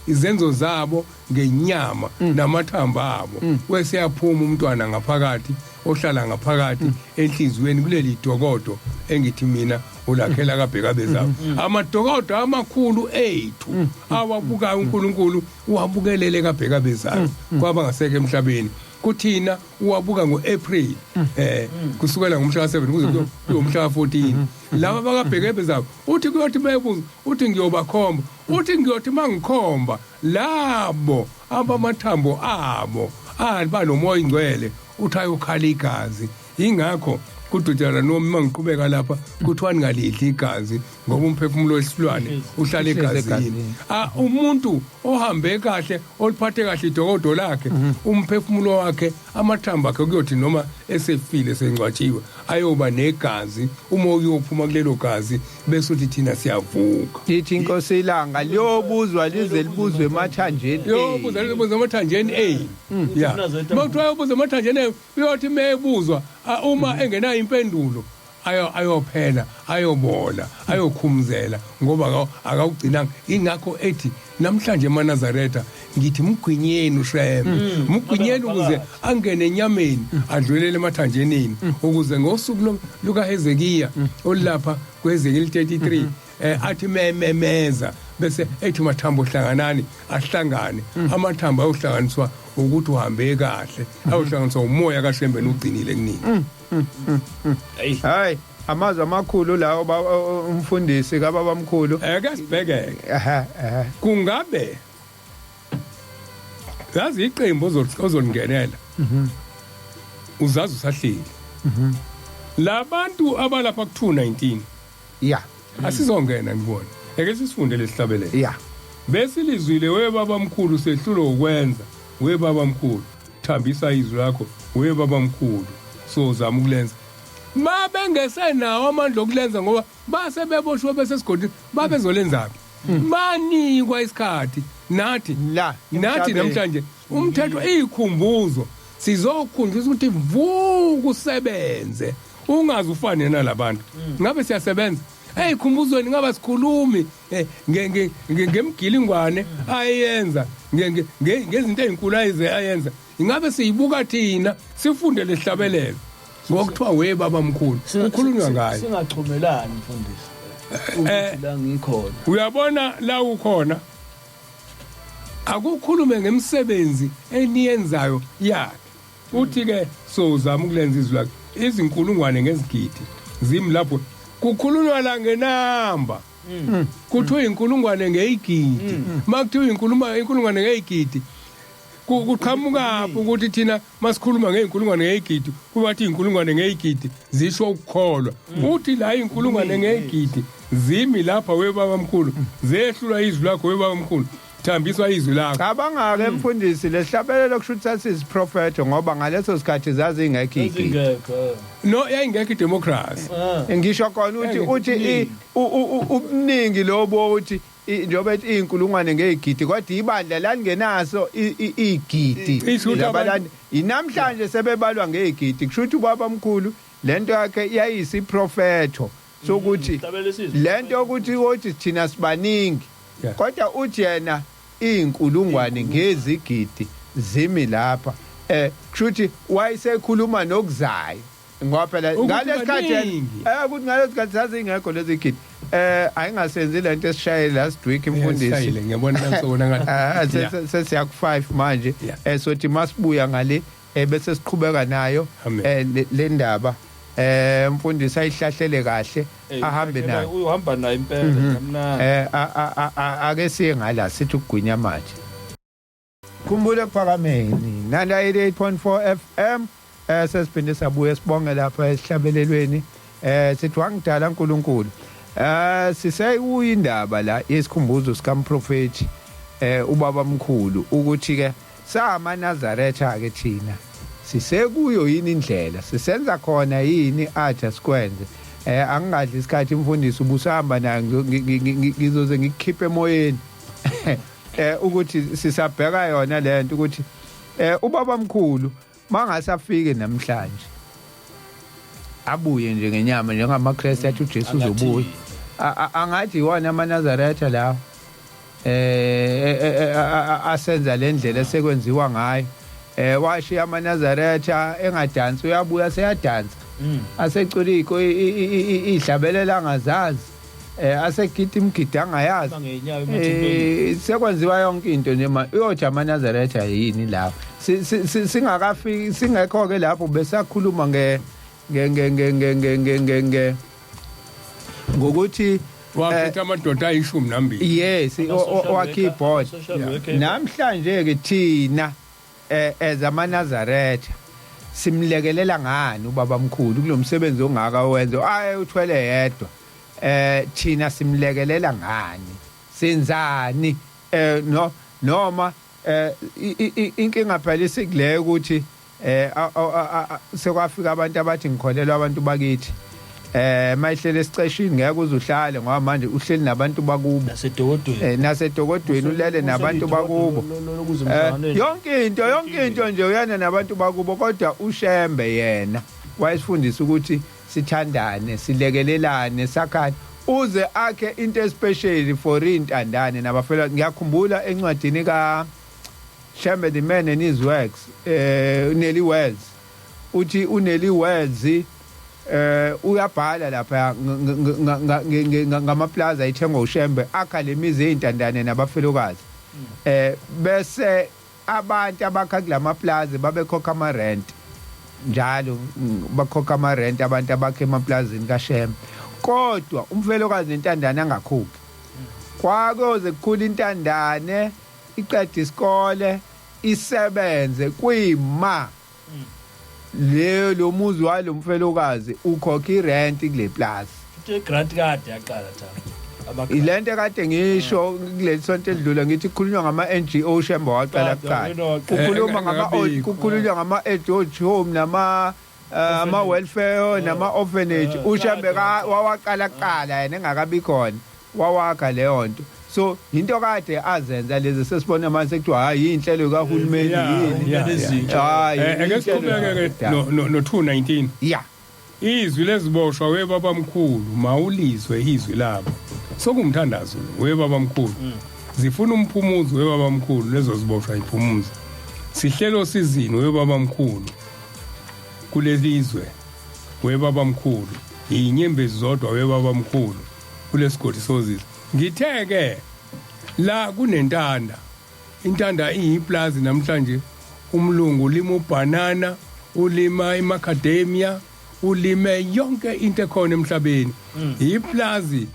izenzo zabo ngenyama namathambo abo?" Wese yaphuma umntwana ngaphakathi ohlala ngaphakathi enhliziyweni kuleli dokodo engithi mina ulakhela kabhekabezabo, amadokodo amakhulu ethu awabukayo uNkulunkulu, uwabukelele kabhekabezayo kwaba ngaseke emhlabeni. Kuthina uwabuka ngoApril, kusukela ngomhla ka7 kuze kuye umhla ka14. Laba bakabhekebezabo, uthi kuyothi bebuza, uthi, "Ngiyobakhomba." Uthi, "Ngiyothi mangikhomba labo abamathambo abo banomoya ingcwele," uthi, "ayokhala igazi." Ingakho kuDeuteronomy, mangiqhubeka lapha, kuthiwa ningalidli igazi ngoba umphefumulo wesilwane uhlala egazini. Umuntu ohambe kahle, oliphathe kahle idokodo lakhe, umphefumulo wakhe, amathambo akhe, kuyothi noma esefile, sengcwatshiwe, ayoba negazi. Uma uyophuma kulelo gazi, bese uthi thina siyavuka. Ithi inkosi ilanga liyobuzwa lize libuzwe emathanjeni. Yobuza libuza emathanjeni, ya. Makuthiwa yobuza emathanjeni, uyothi mebuzwa, uma engenayo impendulo, ayophela, ayobola, ayokhumzela ngoba akawugcinanga. Ingakho ethi namhlanje emaNazaretha ngithi mgwinyeni uShembe, mgwinyeni ukuze angene enyameni, adlulele emathanjenini, ukuze ngosuku lukaHezekiya olapha kweHezekeli 33, athi mememeza bese ethi, "Mathambo, hlanganani," ahlangane amathambo. Ayohlanganiswa ukuthi uhambe kahle, ayohlanganiswa umoya kaShembe ugcinile kunini. Hayi, amazwi amakhulu lawo, umfundisi kababamkhulu. Ake sibhekeke. Ehe ehe. Kungabe yazi iqembu ozolingenela, uzazi usahleli labantu abalapha ku 219? Ya. Asizongena ngibona, eke sisifunde lesihlabelelo. Ya. Besilizwile, we baba mkhulu, sehlulo ukwenza. We baba mkhulu, thambisa izwi lakho. We baba mkhulu, sozama ukulenza. Babengesenawo amandla okulenza ngoba base beboshiwe besesigodini. Babezolenzaphi? Banikwa isikhathi nathi La nathi emhlabeni. Namhlanje umthetho iyikhumbuzo, sizokhunjuzwa ukuthi vuka usebenze, ungaze ufane nalabantu. Ngabe siyasebenza eyikhumbuzweni? Ngabe sikhulumi ngemgilingwane ayenza, ngezinto ezinkulu ayize ayenza? Ingabe siyibuka thina, sifunde lehlabelelo ngokuthiwa we baba mkhulu kukhulunywa ngayo? Singachumelani, mfundisi, ukuthi la ngikhona. Uyabona la ukhona, akukhulume ngemisebenzi eniyenzayo yakhe. Uthi ke sozama ukulenza izwi lakhe, izinkulungwane ngezigidi zimi lapho. Kukhulunywa la ngenamba, kuthiwa inkulungwane ngeyigidi. Makuthiwa inkulungwane ngeyigidi, kuqhamukaphi ukuthi thina masikhuluma ngeyinkulungwane ngeyigidi kuba thi inkulungwane ngeyigidi zisho ukukholwa? Uthi la inkulungwane ngeyigidi zimi lapha, we baba mkhulu, zehlulwa izwi lakho. We baba mkhulu, thambiswa izwi lakho. Cabanga-ke, mfundisi, lesihlabelelo kusho ukuthi sasisiprofetho ngoba ngaleso sikhathi zazingekho iy'gidi. Ezingekho. No, yayingekho idemocracy. Ngisho khona uthi uthi ubuningi lobo, uthi njengoba ethi iy'nkulungwane ngey'gidi, kodwa ibandla lalingenaso iy'gidi. Isho ukuthi Inamhlanje sebebalwa ngey'gidi. Kusho ukuthi ubaba mkhulu lento yakhe yayisiprofetho sokuthi Hlabela isizwe. lento yokuthi wothi thina sibaningi. Kodwa uthi yena inkulungwane ngezigidi zimi lapha, kushuthi wayesekhuluma nokuzayo, ngoba phela Ukuthi ngalesikhathi baningi. Ukuthi ngalesikhathi zazingekho lezi gidi. Ayingasenzi lento esishayele last week, imfundisi. Sishayile, ngiyabona nansobona ngathi. Sesiya ku 5 manje. Sothi masibuya ngale, bese siqhubeka nayo. Amen. Le ndaba, umfundisi ayihlahlele kahle, ahambe nayo. Uhamba nayo impela, kamnandi. Ake siye ngala, sithi ukugwinya manje. Khumbula, ekuphakameni nanda 88.4 FM. Sesiphinde sabuye, sibonge lapha esihlabelelweni. Sithi wangidala uNkulunkulu. Siseyindaba la yesikhumbuzo sikamprofeti ubaba mkhulu, ukuthi ke sama Nazaretha ke thina sisekuyo yini indlela, sisenza khona yini athi asikwenze. Angingadli isikhathi, imfundisi, ubusahamba nayo, ngizoze ngikukhiphe emoyeni, ukuthi sisabheka yona lento, ukuthi ubaba mkhulu mangase afike namhlanje, abuye nje ngenyama njengamaKristu athi uJesu uzobuya, angathi iwona amaNazaretha lawo asenza le ndlela esekwenziwa ngayo. Washiya amaNazaretha engadansi, uyabuya seyadansa, asecula ihlabelela angazazi, asegida imigidi angayazi. Ngenyawo emathempelini. Sekwenziwa yonke into nje, ma uyothi amaNazaretha yini lapho. Singakafiki, singekho ke lapho, besakhuluma nge nge nge nge nge nge nge nge nge ngokuthi Wakhetha amadoda ayi-12. Yes, wakhe iboard. Social worker. Namhlanje ke thina ezamaNazaretha simlekelela ngani ubaba mkhulu kulomsebenzi ongaka wenze aye uthwele yedwa? Thina simlekelela ngani, senzani? No, noma inkinga phela isikuleyo ukuthi sekwafika abantu abathi ngikholelwa abantu bakithi. Mayihlele esiceshini ngeke uze uhlale, ngoba manje uhleli nabantu bakubo. Nasedokodweni. Nasedokodweni ulele nabantu bakubo. Yonke into, yonke into nje uyana nabantu bakubo. Kodwa uShembe yena wayesifundisa ukuthi sithandane, silekelelane, sakhane, uze akhe into especially for intandane nabafela. Ngiyakhumbula encwadini ka Shembe the Man and His Works, uNellie Wells, uthi uNellie Wells uyabhala lapha ngamaplaza ayithengwa uShembe, akha lemizi ezintandane nabafelokazi, bese abantu abakha kulamaplaza babekhokha ama rent njalo. Bakhokha ama rent abantu abakhe emaplazini kaShembe, kodwa umfelokazi nentandane angakhokhi. Kwakoze kukhula intandane, iqeda isikole, isebenze, kuyima leyo lo muzi walo mfelokazi ukhokha irent kule plaza. Futhi grant kade yaqala thaba. Ilento ekade ngisho kuleli sonto edlule, ngithi kukhulunywa ngama NGO, Shembe waqala Kade, kuqala. wena waqala. Kukhuluma ngama Engakabikho. Kukhulunywa ngama age home, nama ama welfare, nama orphanage. uShembe wawaqala kuqala yena engakabi khona, wawakha leyo nto. So into kade azenza lezi sesibona manje sekuthiwa hayi, inhlelo kahulumeni, yini. Hayi, Ake inhlelo siqhubeke ke no 219. Izwi leziboshwa, we baba mkhulu, mawulizwe izwi labo. Sokumthandazo lo, we baba mkhulu. Zifuna umphumuzo, we baba mkhulu, lezo ziboshwa iphumuzo. Sihlelo sizini, we baba mkhulu. Kulelizwe, we baba mkhulu, inyembezi zodwa, we baba mkhulu, kulesigodi sozizwe. Ngithe ke la kunentanda. Intanda iyiplazi namhlanje, umlungu ulima ubhanana, ulima imacadamia, ulime yonke into ekhona emhlabeni. Iplazi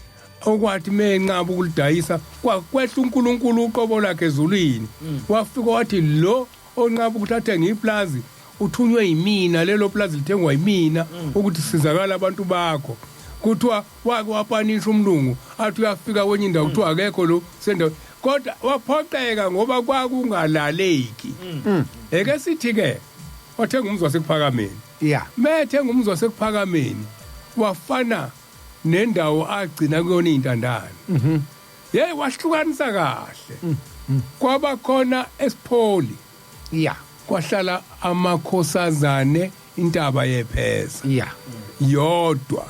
okwathi menqaba ukulidayisa, kwakwehla uNkulunkulu uqobo lakhe ezulwini, wafika wathi lo onqaba ukuthi athenge iplazi uthunywe yimina, lelo plazi lithengwa yimina ukuthi sizakala abantu bakho. Kuthiwa wake wapanisha umlungu, athi uyafika kwenye indawo, kuthiwa akekho lo sendawo, kodwa waphoqeka ngoba kwakungalaleki. Eke sithi ke wathenga umzi wasekuphakameni. Methenga umzi wasekuphakameni wafana nendawo agcina kuyona intandane. Hey, wahlukanisa kahle, kwaba khona esipholi, kwahlala amakhosazane, intaba yepheza yodwa,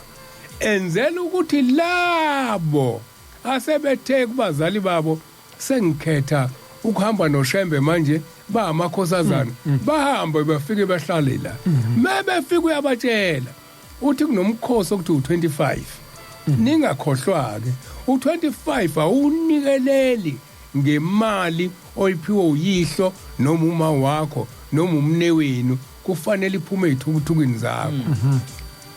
enzela ukuthi labo Asebethe kubazali babo sengikhetha ukuhamba noShembe manje ba amakhosazana bahambe bafike bahlale la. Mebefika uyabatshela uthi kunomkhosi okuthi u25, ningakhohlwa ke u25 awunikeleli ngemali oyiphiwe uyihlo noma uma wakho noma umnewenu, kufanele iphume ezithukuthukini zakho.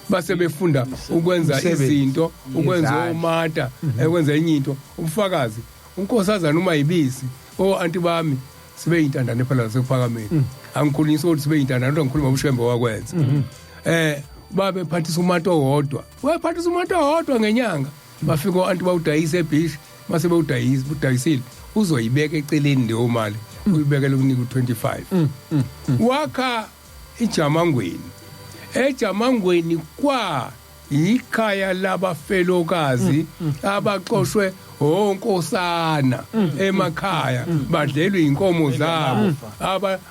Base befunda ukwenza Umsebenzi. izinto, ukwenza Ngezandla. omata, ekwenza enye into. Umfakazi unkosazana uma yibisi o-anti bami sibe yintandane phela lasekuphakameni, angikhulunyisi ukuthi sibe yintandane, kodwa ngikhuluma uShembe wakwenza. Babe phathisa umato owodwa, wayephathisa umato owodwa ngenyanga. Bafika o-anti bawudayisa ebhishi, mase bewudayisa, udayisile, uzoyibeka eceleni leyo mali, uyibekele ukunika u-25. Wakha iJamangweni. EJamangweni kwa ikhaya labafelokazi abaxoshwe onkosana emakhaya, badlelwe inkomo zabo,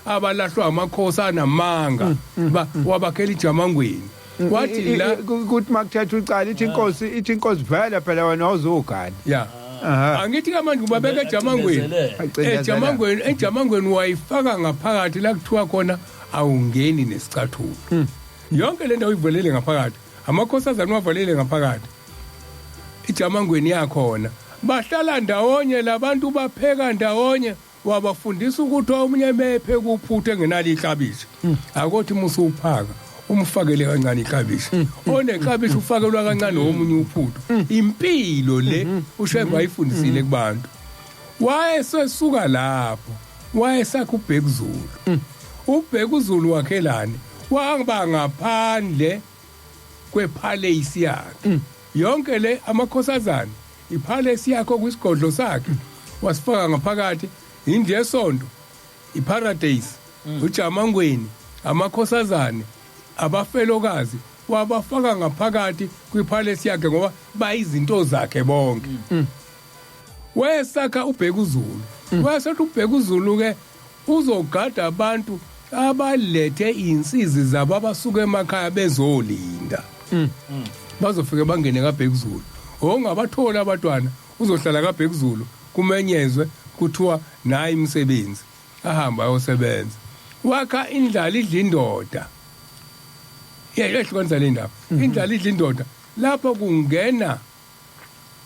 abalahlwa amakhosana manga, wabakhela iJamangweni. Wathi la Kuthi makuthetha ucala ithi inkosi vele phela wena awuzugana. Ya. Angithi ke manje ubabeka eJamangweni. Acindezele. eJamangweni wayifaka ngaphakathi la kuthiwa khona awungeni nesicathulo. Yonke le ndawo uyivalele ngaphakathi, amakhosazana wavalele ngaphakathi iJamangweni yakhona. Bahlala ndawonye labantu, bapheka ndawonye. Wabafundisa ukuthi omunye mephe kuphuthe engenalo iklabishi, akothi musuphaka umfakele kancane iklabishi, oneklabishi ufakelwa kancane omunye uphuthu. Impilo le uShembe ayifundisile kubantu. Wayesesuka lapho wayesakha uBhekuzulu. UBhekuzulu wakhelani? Wahamba ngaphandle kwepalace yakhe yonke le, amakhosazana, ipalace yakho kwisigodlo sakhe wasifaka ngaphakathi, indlu yesonto, iparadise, uJamangweni, amakhosazane, abafelokazi, wabafaka ngaphakathi kwipalace yakhe ngoba bayizinto zakhe bonke. Wesakha uBhekuzulu, wasethi uBhekuzulu ke uzogada abantu abalethe insizi zabo abasuka emakhaya bezolinda, bazofike bangene kaBhekuzulu. Ongabathola abantwana uzohlala kaBhekuzulu, kumenyezwe kuthiwa nayi imisebenzi, ahamba ayosebenza. Wakha indlala idla indoda, yehlukanisa le ndaba, indlala idla indoda lapho kungena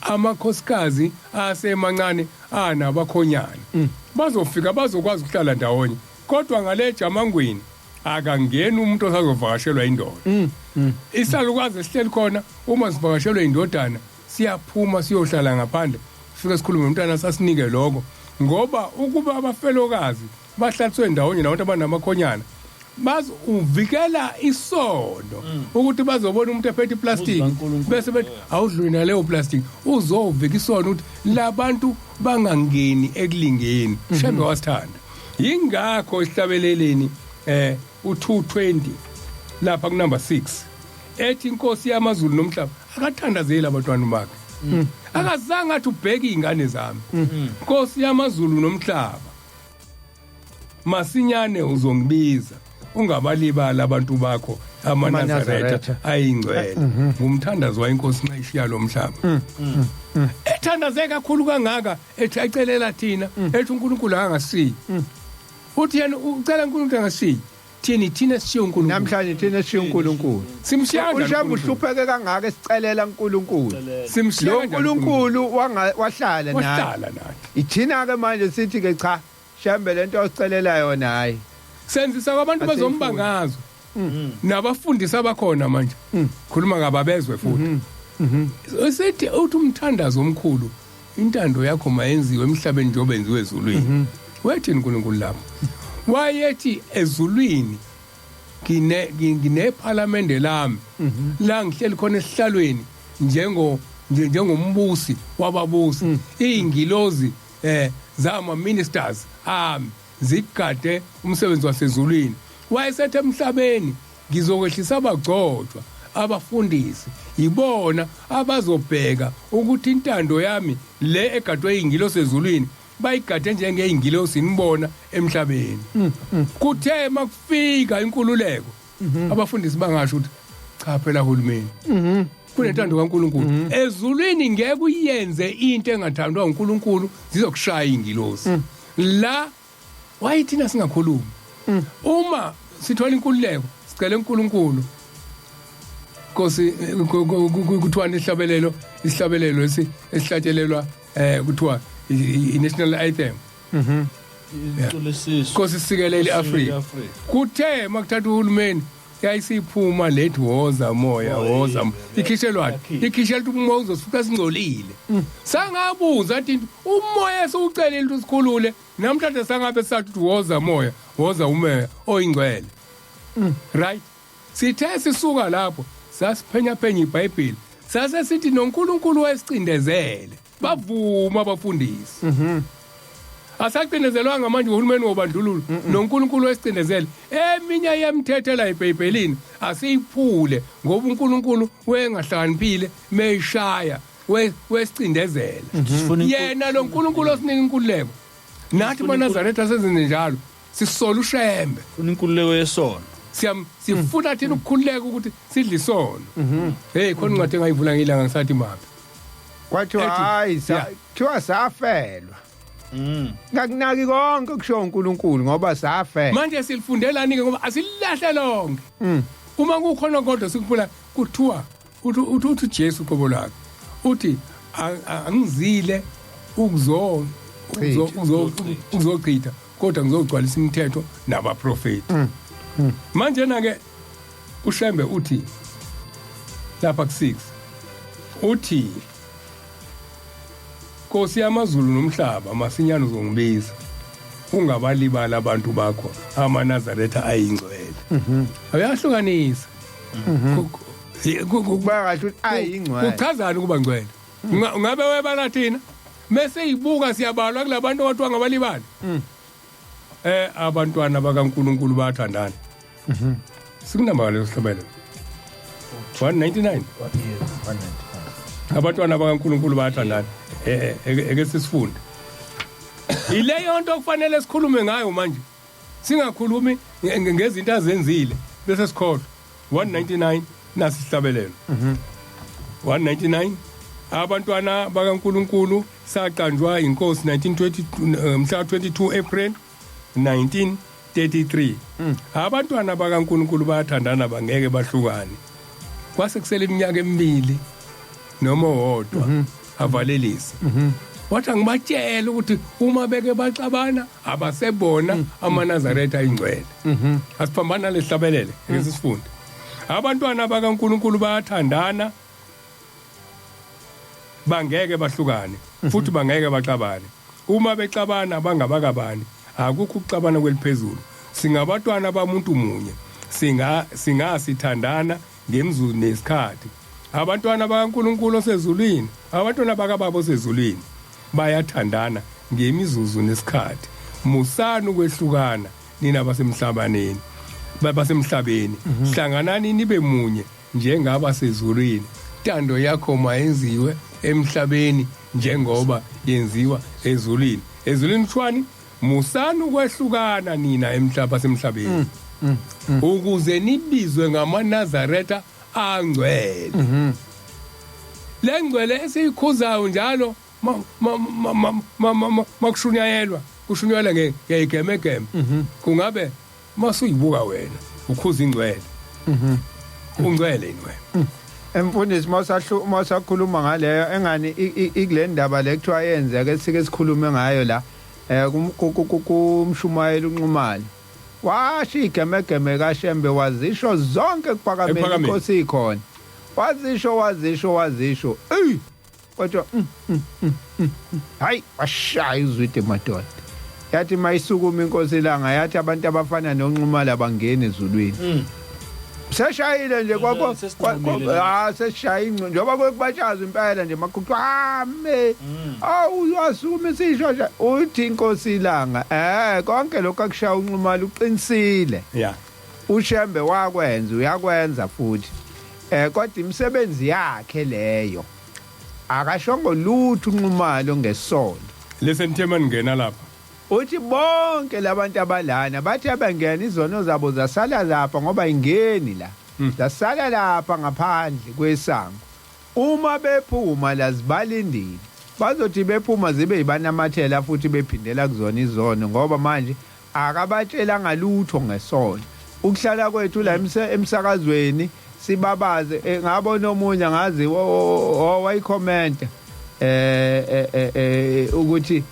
amakhosikazi asemancane anabakhonyana, bazofika bazokwazi ukuhlala ndawonye. Kodwa ngale Jamangweni akangeni umuntu osazovakashelwa indoda. Isalukazi esihleli khona, uma sivakashelwe indodana siyaphuma siyohlala ngaphandle, sifike sikhulume nomntwana sasinike lokho, ngoba ukuba abafelokazi bahlaliswe ndawonye nabantu abanamakhonyana bazi uvikela isono ukuthi bazobona umuntu ephethe iplastic bese bethi awudluli naleyo plastic. Uzovika isono ukuthi labantu bangangeni ekulingeni. Shembe wasithanda, yingakho isihlabeleleni u220 lapha ku number 6 ethi inkosi yamazulu nomhlaba akathandazeli abantwana bakhe. Akazange athi ubheke izingane zami. Nkosi yamazulu nomhlaba, masinyane uzongibiza, ungabalibala abantu bakho amaNazaretha AmaNazaretha. ayingcwele. Ngumthandazo wayinkosi nxa ishiya lo mhlaba, ethandaze kakhulu kangaka, ethi ecelela thina, ethi uNkulunkulu angasiyi. Uthi yena ucela uNkulunkulu angasiyi thini, thina sishiye uNkulunkulu. Namhlanje thina sishiye uNkulunkulu. Simshiya kanjani uShembe? uNkulunkulu? Uhlupheke kangaka esicelela uNkulunkulu. Simshiya Lo kanjani? uNkulunkulu wahlala nathi. Wahlala nathi. Ithina ke manje sithi ke cha, Shembe, lento osicelela yona hayi. Senzisa kwabantu Asiyifuni. bezombangazwe nabafundisi abakhona manje, khuluma ngababezwe futhi. Sithi uthi umthandazo omkhulu, intando yakho mayenziwe emhlabeni njengoba yenziwe ezulwini. Wethini uNkulunkulu lapho? Wayethi ezulwini nginephalamende lami la ngihleli khona esihlalweni njengombusi wababusi, iy'ngilozi zama ministers ami zigade umsebenzi wasezulwini. Wayesethe emhlabeni ngizokwehlisa abagcotshwa, abafundisi, yibona abazobheka ukuthi intando yami le egadwe iy'ngilosi ezulwini bayigade njengey'ngilosi nibona emhlabeni. Kuthe makufika inkululeko abafundisi bangasho ukuthi cha phela hulumeni. Kunentando kaNkuluNkulu. Ezulwini ngeke uyenze into engathandwa uNkulunkulu, zizokushaya ingilosi. La wayithina singakhulumi. Uma sithola inkululeko, sicela uNkulunkulu. Nkosi, kuthiwa isihlabelelo, isihlabelelo esihlatshelelwa kuthiwa i-national anthem. Iculo Nkosi sikelele iAfrika. Kuthe makuthatha uhulumeni yayisiphuma lethi woza moya, woza ikhishelwane, ikhishelwa umoya uzosifika singcolile. Sangabuza athi umoya esiwucelile ukuthi usikhulule namhlanje, sangabe sathi woza moya, woza umoya oyingcwele. Right, sithe sisuka lapho sasiphenya phenya iBhayibheli, sase sithi noNkulunkulu wayesicindezele, bavuma abafundisi. Asacindezelwanga manje uhulumeni wobandlululo, noNkulunkulu wesicindezele. Eminye yemthethela eBhayibhelini asiyiphule ngoba uNkulunkulu wayengahlakaniphile meyishaya wesicindezela. Sifuna Yena lo nkulunkulu osinika inkululeko, nathi maNazaretha sezenze njalo, sisola uShembe. Funa inkululeko yesono. Sifuna thina ukukhululeka ukuthi sidle isono. Hey, khona incwadi engayivula ngilanga ngisathi maphi. Kwathiwa hayi, kuthiwa safelwa. Ngakunaki konke kusho uNkulunkulu ngoba safelwa. Manje silifundelani ke? Ngoba asilahle lonke. Uma kukhona kodwa sikuphula, kuthiwa uthi uJesu qobo lwakhe uthi angizile ukuzochitha kodwa ngizogcwalisa imithetho nabaprofeti. Manje na ke uShembe uthi lapha ku6, uthi Nkosi yamazulu nomhlaba, masinyane uzongibiza, ungabalibala abantu bakho amaNazaretha ayingcwele. Uyahlukanisa. Kuba kahle ukuthi ayingcwele. Kuchazani ukuba ngcwele? Ungabe webala thina mase ibuka siyabalwa kulabantu okuthiwa ngabalibali. Abantwana bakaNkuluNkulu bayathandana. Sikunamba leso sihlabelelo 199, abantwana bakaNkuluNkulu bayathandana. Eke sisifunde ileyo nto kufanele sikhulume ngayo manje, singakhulumi ngezinto azenzile bese sikhohlwa. 199, nasi isihlabelelo 199, abantwana bakaNkuluNkulu. Saqanjwa inkosi 1920, mhla 22 April 1933. Abantwana bakaNkuluNkulu bayathandana, bangeke bahlukane. Kwase kusele iminyaka emibili noma owodwa avalelise. Wathi angibatshela ukuthi uma beke baxabana abasebona amaNazaretha ayingcwele. Asiphambana lesihlabelele, ake sisifunde. Abantwana bakaNkuluNkulu bayathandana, bangeke bahlukane futhi bangeke baxabane. Uma bexabana bangabakabani? Akukho ukuxabana kweliphezulu. Singabatwana bamuntu munye, singasithandana ngemzuzu nesikhathi. Abantwana bakaNkuluNkulu osezulwini, abantwana bakaBaba osezulwini bayathandana ngemizuzu nesikhathi. Musani ukwehlukana nina basemhlabaneni, basemhlabeni, hlanganani nibe munye njengaba sezulwini. Tando yakho mayenziwe emhlabeni njengoba yenziwa ezulwini. Ezulwini kuthiwani? Musani ukwehlukana nina emhlaba semhlabeni ukuze nibizwe ngamaNazaretha angcwele. Le ngcwele esiyikhuzayo njalo makushunyayelwa, kushunyayelwa ngeyigemegeme. Kungabe masuyibuka wena ukhuza ingcwele, ungcwele yini wena? Emfundisi, mawusakhuluma ngaleyo engani ikule ndaba le kuthiwa yenzeka esike sikhulume ngayo la kumshumayela uNxumalo, washo igemegeme kaShembe, wazisho zonke ekuphakameni. Ekuphakameni. Inkosi ikhona, wazisho, wazisho, wazisho, ey, kodwa hayi, washaya uzwide madoda. Yathi mayisukuma inkosi ilanga, yathi abantu abafana noNxumalo abangeni ezulwini. Seshayile nje kwakho. Sesinqumile. Ah, seshaya inco njengoba kwekubatshaza impela nje makhuthu ame. Awu, wasukuma isisho nje, uthi inkosi ilanga konke lokho akushaya uNxumalo uqinisile. UShembe wakwenza, uyakwenza futhi, kodwa imisebenzi yakhe leyo, akashongo lutho uNxumalo ngesonto. Lesen ningena lapha. Uthi bonke labantu abalana bathi abangena izono zabo zasala lapha ngoba ingeni la, zasala lapha ngaphandle kwesango. Uma bephuma la zibalindile, bazothi bephuma zibe yibanamathela futhi bephindela kuzona izono, ngoba manje akabatshelanga lutho ngesono. Ukuhlala kwethu la emsakazweni sibabaze, ngabona omunye ngazi owayikhomenta ukuthi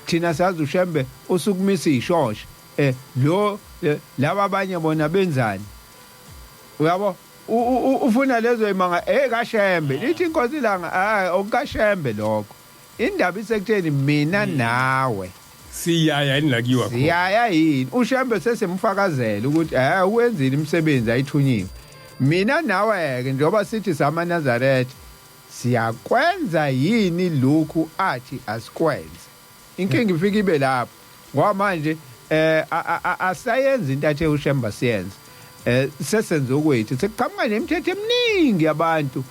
thina sazi uShembe usukumisa ishosha, lo laba abanye bona benzani? Uyabo, ufuna lezo imanga kaShembe. Lithi inkosi ilanga, hayi okukaShembe lokho. Indaba isekutheni mina nawe siyaya yini la kuyiwa khona? Siyaya yini? uShembe sesimfakazela ukuthi uwenzile imisebenzi ayithunyiwe. Mina nawe ke njengoba sithi samaNazaretha siyakwenza yini lokhu athi asikwenze? Inkinga ifika ibe lapho, ngoba manje asayenza into athe uShembe siyenze, sesenze okwethu. Sekuqhamuka nemithetho eminingi yabantu,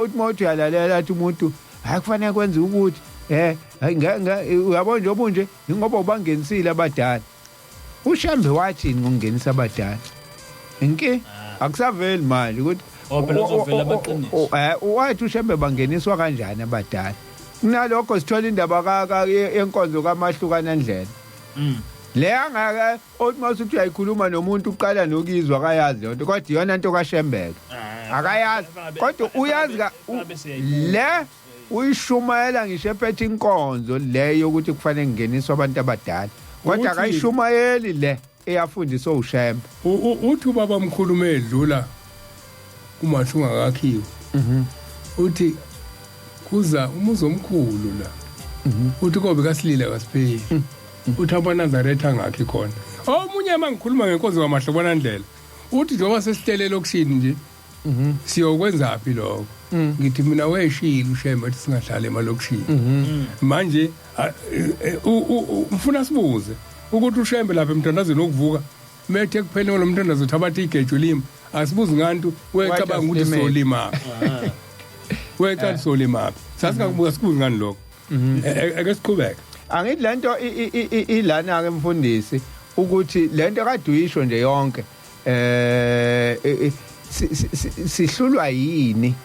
uthi mawuthi uyalalela athi umuntu hayi kufanele kwenze ukuthi uyabona nje obunje ingoba ubangenisile abadala. uShembe wathini ngokungenisa abadala? Inki akusaveli manje ukuthi Oh, phela uzovela amaqiniso. Wathi uShembe bangeniswa kanjani abadala? Kunalokho sithola indaba yenkonzo kamahlukana ndlela. Le angaka othi masuthi uyayikhuluma nomuntu uqala nokizwa akayazi leyo nto, kodwa iyona nto kaShembeke akayazi, kodwa uyazi le uyishumayela ngisho ephethe inkonzo le yokuthi kufanele kungeniswe abantu abadala, kodwa akayishumayeli le eyafundiswa uShembe. Uthi ubaba mkhulu edlula uMahlunga akakhiwe, uthi kuza umuzi omkhulu la, uthi kobe kasilile kasipheli, uthi amaNazaretha angakhi khona. Omunye mangikhuluma ngenkonzo kaMahlobana ndlela uthi njengoba sesihlele elokishini nje siyokwenzaphi lokho? Ngithi mina weshilo uShembe athi singahlali emalokishini. Manje ufuna sibuze ukuthi uShembe lapha emthandazweni wokuvuka methe kuphela lo mthandazo uthabatha igejo lima, asibuzi ngantu wecabanga ukuthi solima wecabanga solima, sasingakubuza sibuze ngani lokho? Ake siqhubeke. Angithi lento ilana ke mfundisi, ukuthi lento kade uyisho nje yonke sihlulwa yini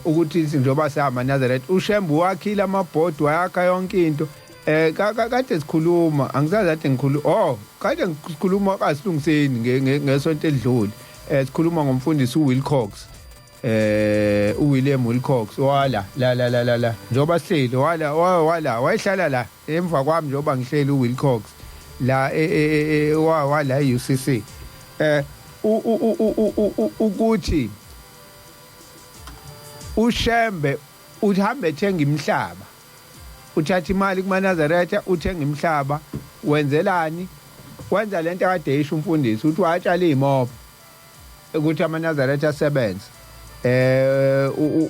ukuthi njengoba sihamba Nazareth uShembe wakhile amabhodi wayakha yonke into. Kade sikhuluma, angisazi kade ngikhuluma, kade sikhuluma kasilungiseni ngesonto elidlule, sikhuluma ngomfundisi uWilcox, uWilliam Wilcox wala la la la la la njengoba sihleli wala wala wayehlala la emva kwami njengoba ngihleli uWilcox la wala e-UCC, ukuthi uShembe uhambe ethenga imihlaba, uthatha imali kumaNazaretha uthenga imihlaba, wenzelani? Wenza lento akade isho umfundisi ukuthi watshala imoba ukuthi amaNazaretha asebenze,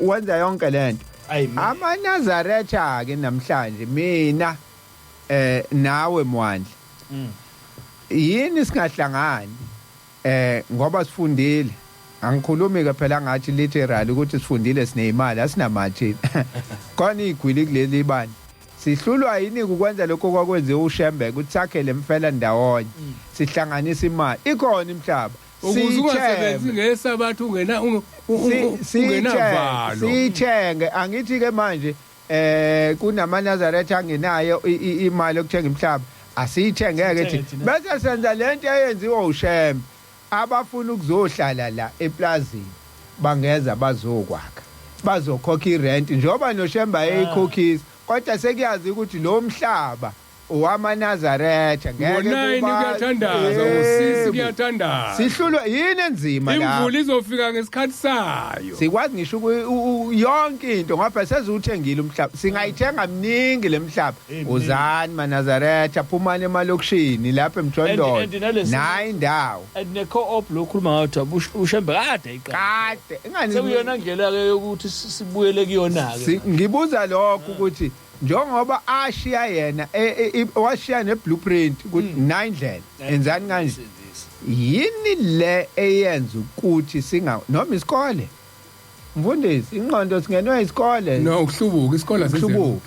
wenza yonke lento. AmaNazaretha ke namhlanje mina nawe Mwandla yini singahlangani ngoba sifundile? Angikhulumi ke phela ngathi literally ukuthi sifundile sineyimali, asinamali thina, khona igwili kuleli ibani. Sihlulwa yini ukwenza lokho kwakwenziwa uShembe ukuthi sakhe lemfela ndawonye, sihlanganise imali, ikhona imihlaba, ukuze ungasebenzi ngesabatha ungena ungenavalo, siyithenge. Angithi ke manje kunamaNazaretha angenayo imali yokuthenga imihlaba, asiyithengeke thina bese senza lento eyenziwa uShembe. Abafuna ukuzohlala la eplazini bangeza bazokwakha, bazokhokha irent njengoba noShembe ayeyikhokhisa, kodwa sekuyazi ukuthi lo mhlaba owamaNazaretha ngeke. Ngo-9 kuyathandaza, ngo-6 kuyathandaza. Sihlulwa yini enzima la? Imvula izofika ngesikhathi sayo. Sikwazi ngisho yonke into ngoba seziwuthengile umhlaba, singayithenga mningi lemhlaba. Uzani maNazaretha, phumani emalokishini lapha emjondolo, nayi indawo. And ne-co-op lo khuluma ngayo uShembe kade ayiqala. Kade ingani sekuyona ndlela ke yokuthi sibuyele kuyona ke. Ngibuza lokho ukuthi njengoba ashiya yena washiya ne-blueprint ukuthi nayi indlela enzani kanje, yini le eyenza ukuthi singa noma isikole mfundisi ingqondo singenwe isikole? No, ukuhlubuka isikole asenze.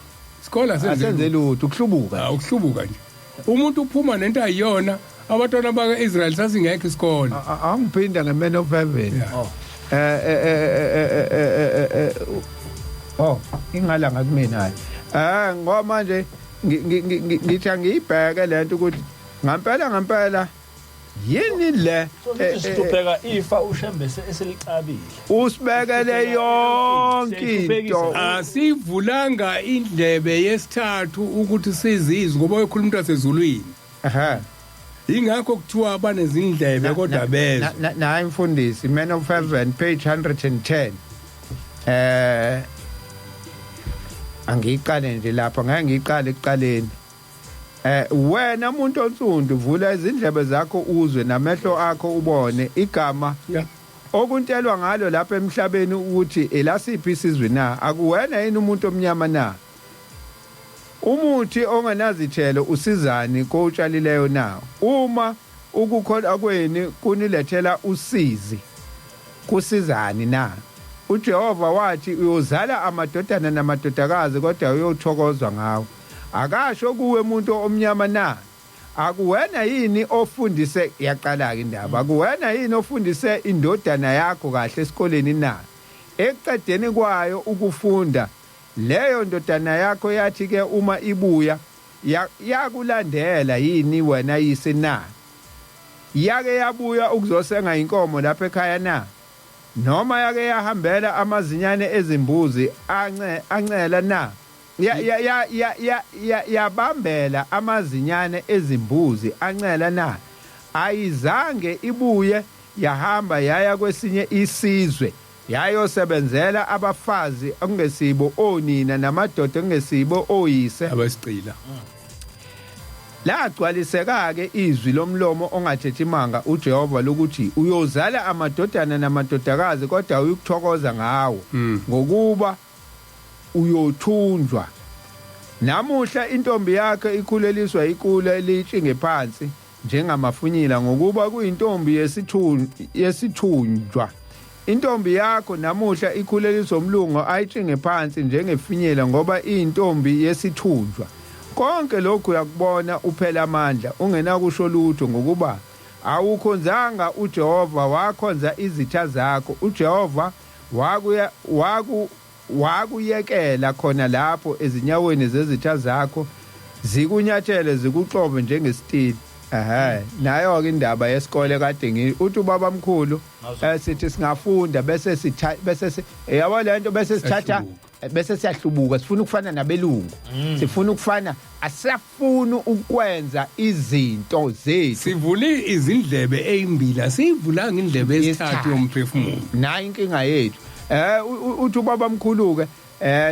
Isikole asenze lutho, ukuhlubuka. Ukuhlubuka nje. Umuntu uphuma nento ayiyona. Abantwana baka-Israel sasingekho isikole. Angiphinda nge-Man of Heaven. Eh eh eh eh eh oh ingala ngakumina hayi. Ngoba manje ngithi angiyibheke lento ukuthi ngampela ngampela yini le sihlupheka ifa uShembe eselicabile usibekele yonke into. Asivulanga indlebe yesithathu ukuthi sizizwe ngoba ukhuluma umuntu wasezulwini. Ehhe. Ingakho kuthiwa abanezindlebe kodwa bezwe. Nayi mfundisi, Man of Heaven page 110. Angiyiqale nje lapha, ngeke ngiyiqale ekuqaleni. Wena umuntu onsundu vula izindlebe zakho uzwe namehlo akho ubone igama okuntelwa ngalo lapha emhlabeni ukuthi elasiphi isizwe na? Akuwena yini umuntu omnyama na? Umuthi ongenazithelo usizani kowutshalileyo na? Uma ukukholwa kweni kunilethela usizi, kusizani na? uJehova wathi uyozala amadodana namadodakazi kodwa uyothokozwa ngawo. Akasho kuwe umuntu omnyama na? Akuwena yini ofundise, yaqala ke indaba, akuwena yini ofundise indodana yakho kahle esikoleni na? Ekuqedeni kwayo ukufunda leyo ndodana yakho yathi ke uma ibuya yakulandela yini wena yise na? Yake yabuya ukuzosenga inkomo lapha ekhaya na? Noma yake yahambela amazinyane ezimbuzi ancela na? Yabambela amazinyane ezimbuzi ancela na? Ayizange ibuye, yahamba yaya kwesinye isizwe, yayosebenzela abafazi okungesibo onina namadoda okungesibo oyise abasigcila. Lagcwaliseka ke izwi lomlomo ongathethi manga uJehova lokuthi uyozala amadodana namadodakazi kodwa uyukuthokoza ngawo, ngokuba uyothunjwa. Namuhla intombi yakhe ikhuleliswa ikula elitshinge phansi njengamafunyila, ngokuba kuyintombi yesithunjwa. Intombi yakho namuhla ikhuleliswa umlungu ayitshinge phansi njengefinyila, ngoba iyintombi yesithunjwa. Konke lokhu uyakubona uphela amandla ungenakusho lutho, ngokuba awukhonzanga uJehova, wakhonza izitha zakho. uJehova wakuyekela khona lapho ezinyaweni zezitha zakho, zikunyathele zikuxove njengesitili. Nayo ke indaba yesikole kade ngi uthi ubaba mkhulu sithi singafunda bese bese yabo lento bese sithatha bese siyahlubuka, sifuna ukufana nabelungu, sifuna ukufana, asafuni ukwenza izinto zethu. Sivule izindlebe ezimbili, asivulanga indlebe esithathu yomphefumulo. Nayi inkinga yethu. Uthi ubaba mkhulu ke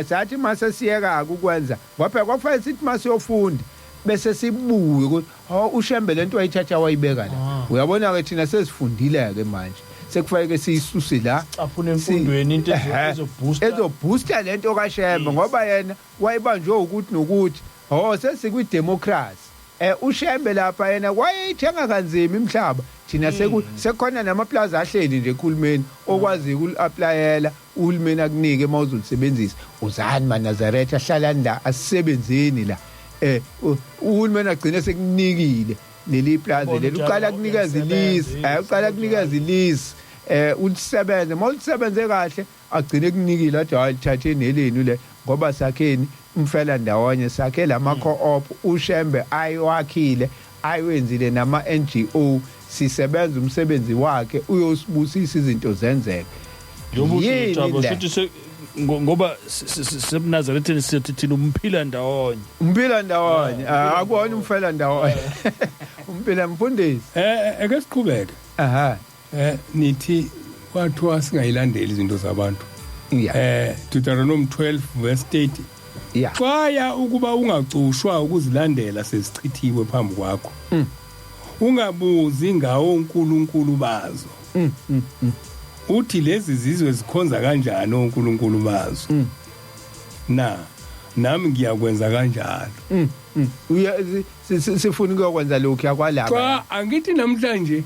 sathi mase siyeka ukwenza, ngoba kwakufanele sithi masiyofunda bese sibuye ukuthi uShembe lento wayithatha wayibeka la. Uyabona ke thina sesifundile ke manje, sekufanele siyisuse la caphuna emfundweni into ezobooster lento kaShembe, ngoba yena wayibanjwe ukuthi nokuthi sesikwi democracy. uShembe lapha yena wayeyithenga kanzima imhlaba, thina sekukhona namaplaza ahleli nje ekhulumeni okwazi ukuli-applyela uhulumeni akunike uma uzolisebenzisa. Uzani maNazaretha, hlalani la, asisebenzeni la. Uhulumeni agcine sekunikile leli plaza leli, uqala kunikeza ilease, uqala kunikeza ilease, ulisebenze, uma ulisebenze kahle agcine kunikile athi hayi lithatheni elenu le, ngoba sakheni umfela ndawonye, sakhe lama co-op uShembe ayiwakhile ayiwenzile nama NGO, sisebenza umsebenzi wakhe, uyosibusisa izinto zenzeke. Ngoba sebuNazaretheni sithi thina umphila ndawonye, umphila ndawonye, akuwona umfela ndawonye, umphila mfundisi. Ake siqhubeke. Nithi kwathiwa singayilandeli izinto zabantu. Deuteronomy 12 verse 30. Xwaya ukuba ungacushwa ukuzilandela sesichithiwe phambi kwakho. Ungabuzi ngawo uNkulunkulu bazo. Uthi lezi zizwe zikhonza kanjani oNkulunkulu bazo? Na nami ngiyakwenza kanjalo. Sifuna ukuyokwenza lokhu yakwalaba. Cha, angithi namhlanje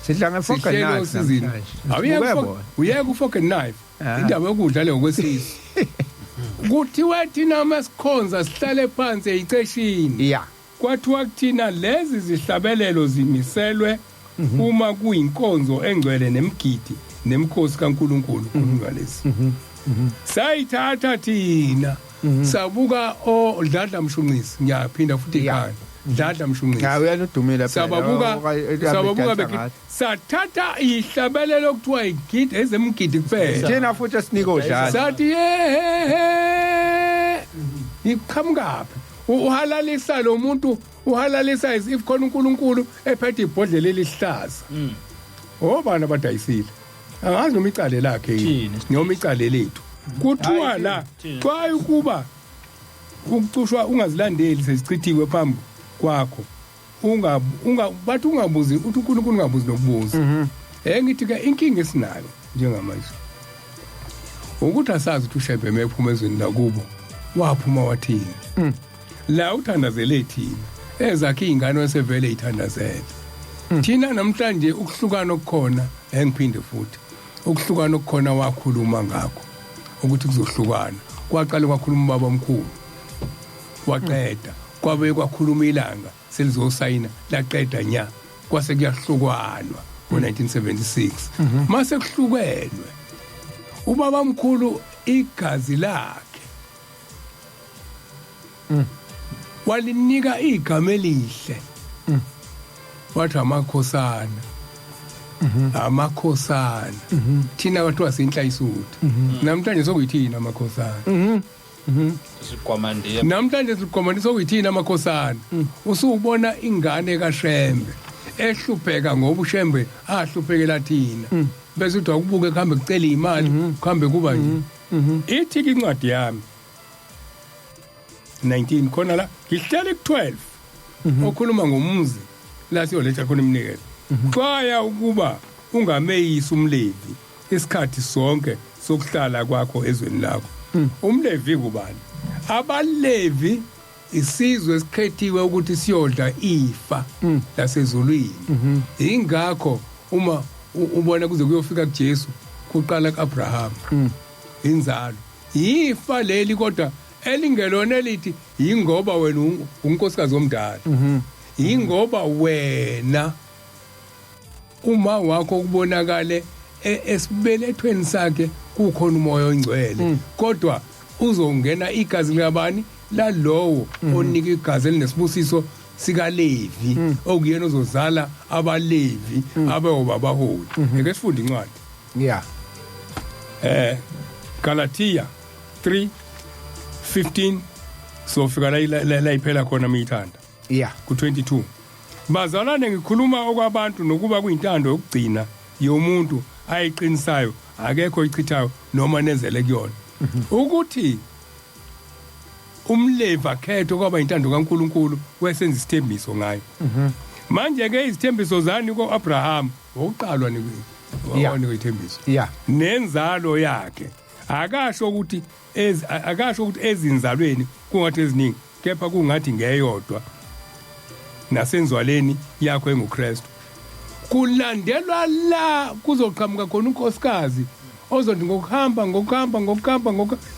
sidla nge-fork and knife. Awuyeke u-fork and knife. Indaba yokudla leyo kwesisu. Kuthiwa thina masikhonza sihlale phansi eyiceshini. Kwathiwa kuthina lezi zihlabelelo zimiselwe Uma kuyinkonzo engcwele nemgidi nemkhosi kaNkuluNkulu khulunywa lesi. Sayithatha thina sabuka oDladla Mshunqisi, ngiyaphinda futhi ikhanda Dladla Mshunqisi. Hayi, uyena udumile phela. Sababuka sababuka bekhe sathatha ihlabelelo okuthiwa igidi ezemgidi kuphela. Thina futhi esinika odlala. Sathi ye iqhamukaphi uhalalisa lo muntu, uhalalisa as if khona uNkulunkulu ephethe ibhodlela elihlaza. Obani abadayisile? Angazi noma icale lakhe yini Thina, noma icale lethu. Kuthiwa la xwaye ukuba ukucushwa ungazilandeli sesichithiwe phambi kwakho. Unga unga bathi ungabuzi, uthi uNkulunkulu ungabuzi nokubuza. Ngithi ke inkinga esinayo njengamanje ukuthi asazi ukuthi uShembe mephuma ezweni lakubo waphuma wathini. La uthandazele thina, ezakhe izingane wesevele ithandazele thina. Namhlanje ukuhlukana okukhona, engiphinde futhi ukuhlukana okukhona wakhuluma ngakho ukuthi kuzohlukana. Kwaqala kwakhuluma ubaba omkhulu waqeda, kwabe kwakhuluma ilanga selizosayina laqeda nya, kwase kuyahlukanwa ngo-1976. Mase kuhlukenwe, ubaba mkhulu igazi lakhe walinika igama elihle, wathi amakhosana, amakhosana. Thina kwathiwa sinhlayisuthu, namhlanje sokuyithina amakhosana. Sigwamandiya. Namhlanje siqomani sokuyithina amakhosana. Usubona ingane kaShembe ehlupheka ngoba uShembe ahluphekela thina, bese uthi akubuke kuhambe kucela imali, kuhambe kuba nje. Ithi ke incwadi yami 19 khona la ngihleli ku12 okhuluma ngomuzi la siyoletha khona iminikelo. Xwaya ukuba ungameyisi umLevi isikhathi sonke sokuhlala kwakho ezweni lakho. UmLevi kubani? AbaLevi isizwe esikhethiwe ukuthi siyodla ifa lasezulwini. Ingakho uma ubona kuze kuyofika kuJesu kuqala kuAbraham inzalo, ifa leli kodwa elingelona elithi yingoba wena unkosikazi omdala, yingoba wena uma wakho kubonakale esibelethweni sakhe kukhona umoya ongcwele, kodwa uzongena igazi likabani? Lalowo onika igazi elinesibusiso sikaLevi, okuyena ozozala abaLevi abewobabaholi. Ake sifunde incwadi. Galatia 3:15, sofika la la iphela khona miyithanda. Ku22. Bazalwane, ngikhuluma okwabantu, nokuba kuyintando yokugcina yomuntu ayiqinisayo, akekho ichithayo noma nenzele kuyona. Ukuthi umLevi akhetho kwaba intando kaNkuluNkulu, wesenza isithembiso ngayo. Manje ke izithembiso zani koAbraham wokuqalwa ni wanikwa ithembiso nenzalo yakhe. Akasho ukuthi ezinzalweni kungathi eziningi, kepha kungathi ngeyodwa, nasenzwaleni yakho enguKristu. Kulandelwa la kuzoqhamuka khona unkosikazi ozothi ngokuhamba ngokuhamba ngokuhamba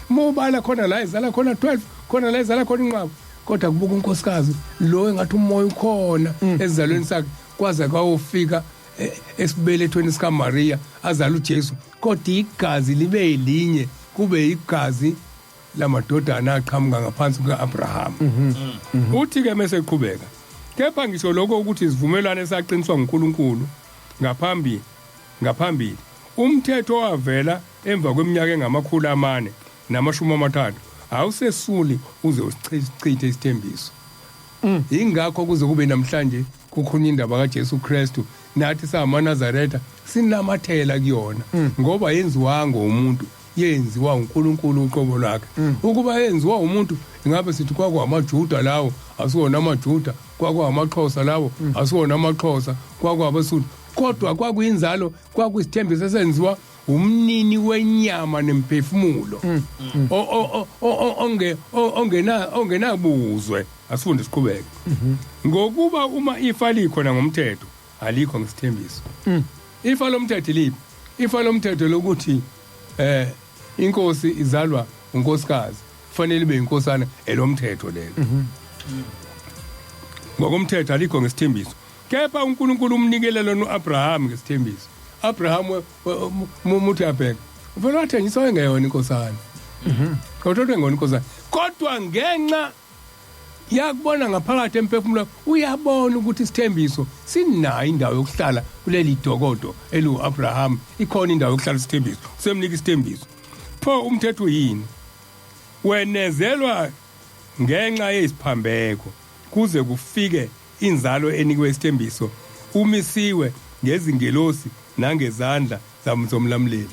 mubala khona la izala khona 12, khona la izala khona inqwaba, kodwa kubuka unkosikazi lo engathi umoya ukhona esizalweni sakhe kwaze kwawufika esibelethweni sika Maria azala uJesu, kodwa igazi libe elinye, kube igazi lamadodana aqhamuka ngaphansi kuka-Abraham. Uthi ke mase eqhubeka, kepha ngisho lokho ukuthi isivumelwano esaqiniswa nguNkulunkulu ngaphambili, umthetho owavela emva kweminyaka engama-430 awusesuli uze usichithe isithembiso. Ingakho kuze kube namhlanje kukhona indaba kaJesu Kristu, nathi samaNazaretha sinamathela kuyona, ngoba yenziwanga umuntu, yenziwa uNkulunkulu uqobo lwakhe. Ukuba yenziwa umuntu, ingabe sithi kwakuwamaJuda lawo, asiwona amaJuda, kwakuwamaXhosa lawo, asiwona amaXhosa, kwakuwabesuthu, kodwa kwakuyinzalo, kwakuyisithembiso esenziwa umnini wenyama nemphefumulo o- o- o- o- onge o- ongena ongenabuzwe. Asifunde siqhubeke. Ngokuba uma ifa likhona ngomthetho, alikho ngesithembiso. Ifa lomthetho liphi? Ifa lomthetho lokuthi inkosi izalwa unkosikazi, kufanele ibe inkosana, elomthetho lelo. Ngokomthetho alikho ngesithembiso. Kepha uNkulunkulu umnikele lona uAbraham ngesithembiso. Abraham muthi abheka. Uvela wathengiswa engeyona inkosana. Kodwa engeyona inkosana. Kodwa ngenxa yakubona ngaphakathi emphefumulo uyabona ukuthi isithembiso sinayo indawo yokuhlala kuleli dokodo eliwu-Abraham, ikhona indawo yokuhlala isithembiso, usemnika isithembiso. Pho umthetho yini? Wenezelwa ngenxa yesiphambeko kuze kufike inzalo enikwe isithembiso, umisiwe ngezingelosi nangezandla zomlamuleli.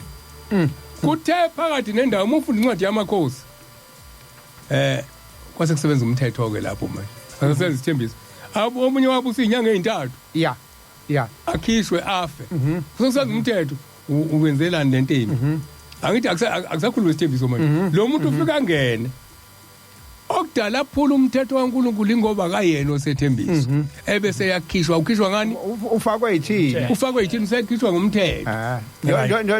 Kuthe phakathi nendawo uma ufunda incwadi yamakhosi, kwase kusebenza umthetho ke lapho manje. Akasenza isithembiso. Omunye wabusa izinyanga ezintathu. Ya. Ya. Akhishwe afe. Kusebenza umthetho uwenzelani lento embi? Angithi akusakhuluma isithembiso manje. Lo muntu ufika angene. Okudala aphula umthetho kaNkuluNkulu ingoba kayena osethembiso. Ebese yakhishwa, ukhishwa ngani? Ufakwe yithina. Ufakwe yithina, usekhishwa ngomthetho.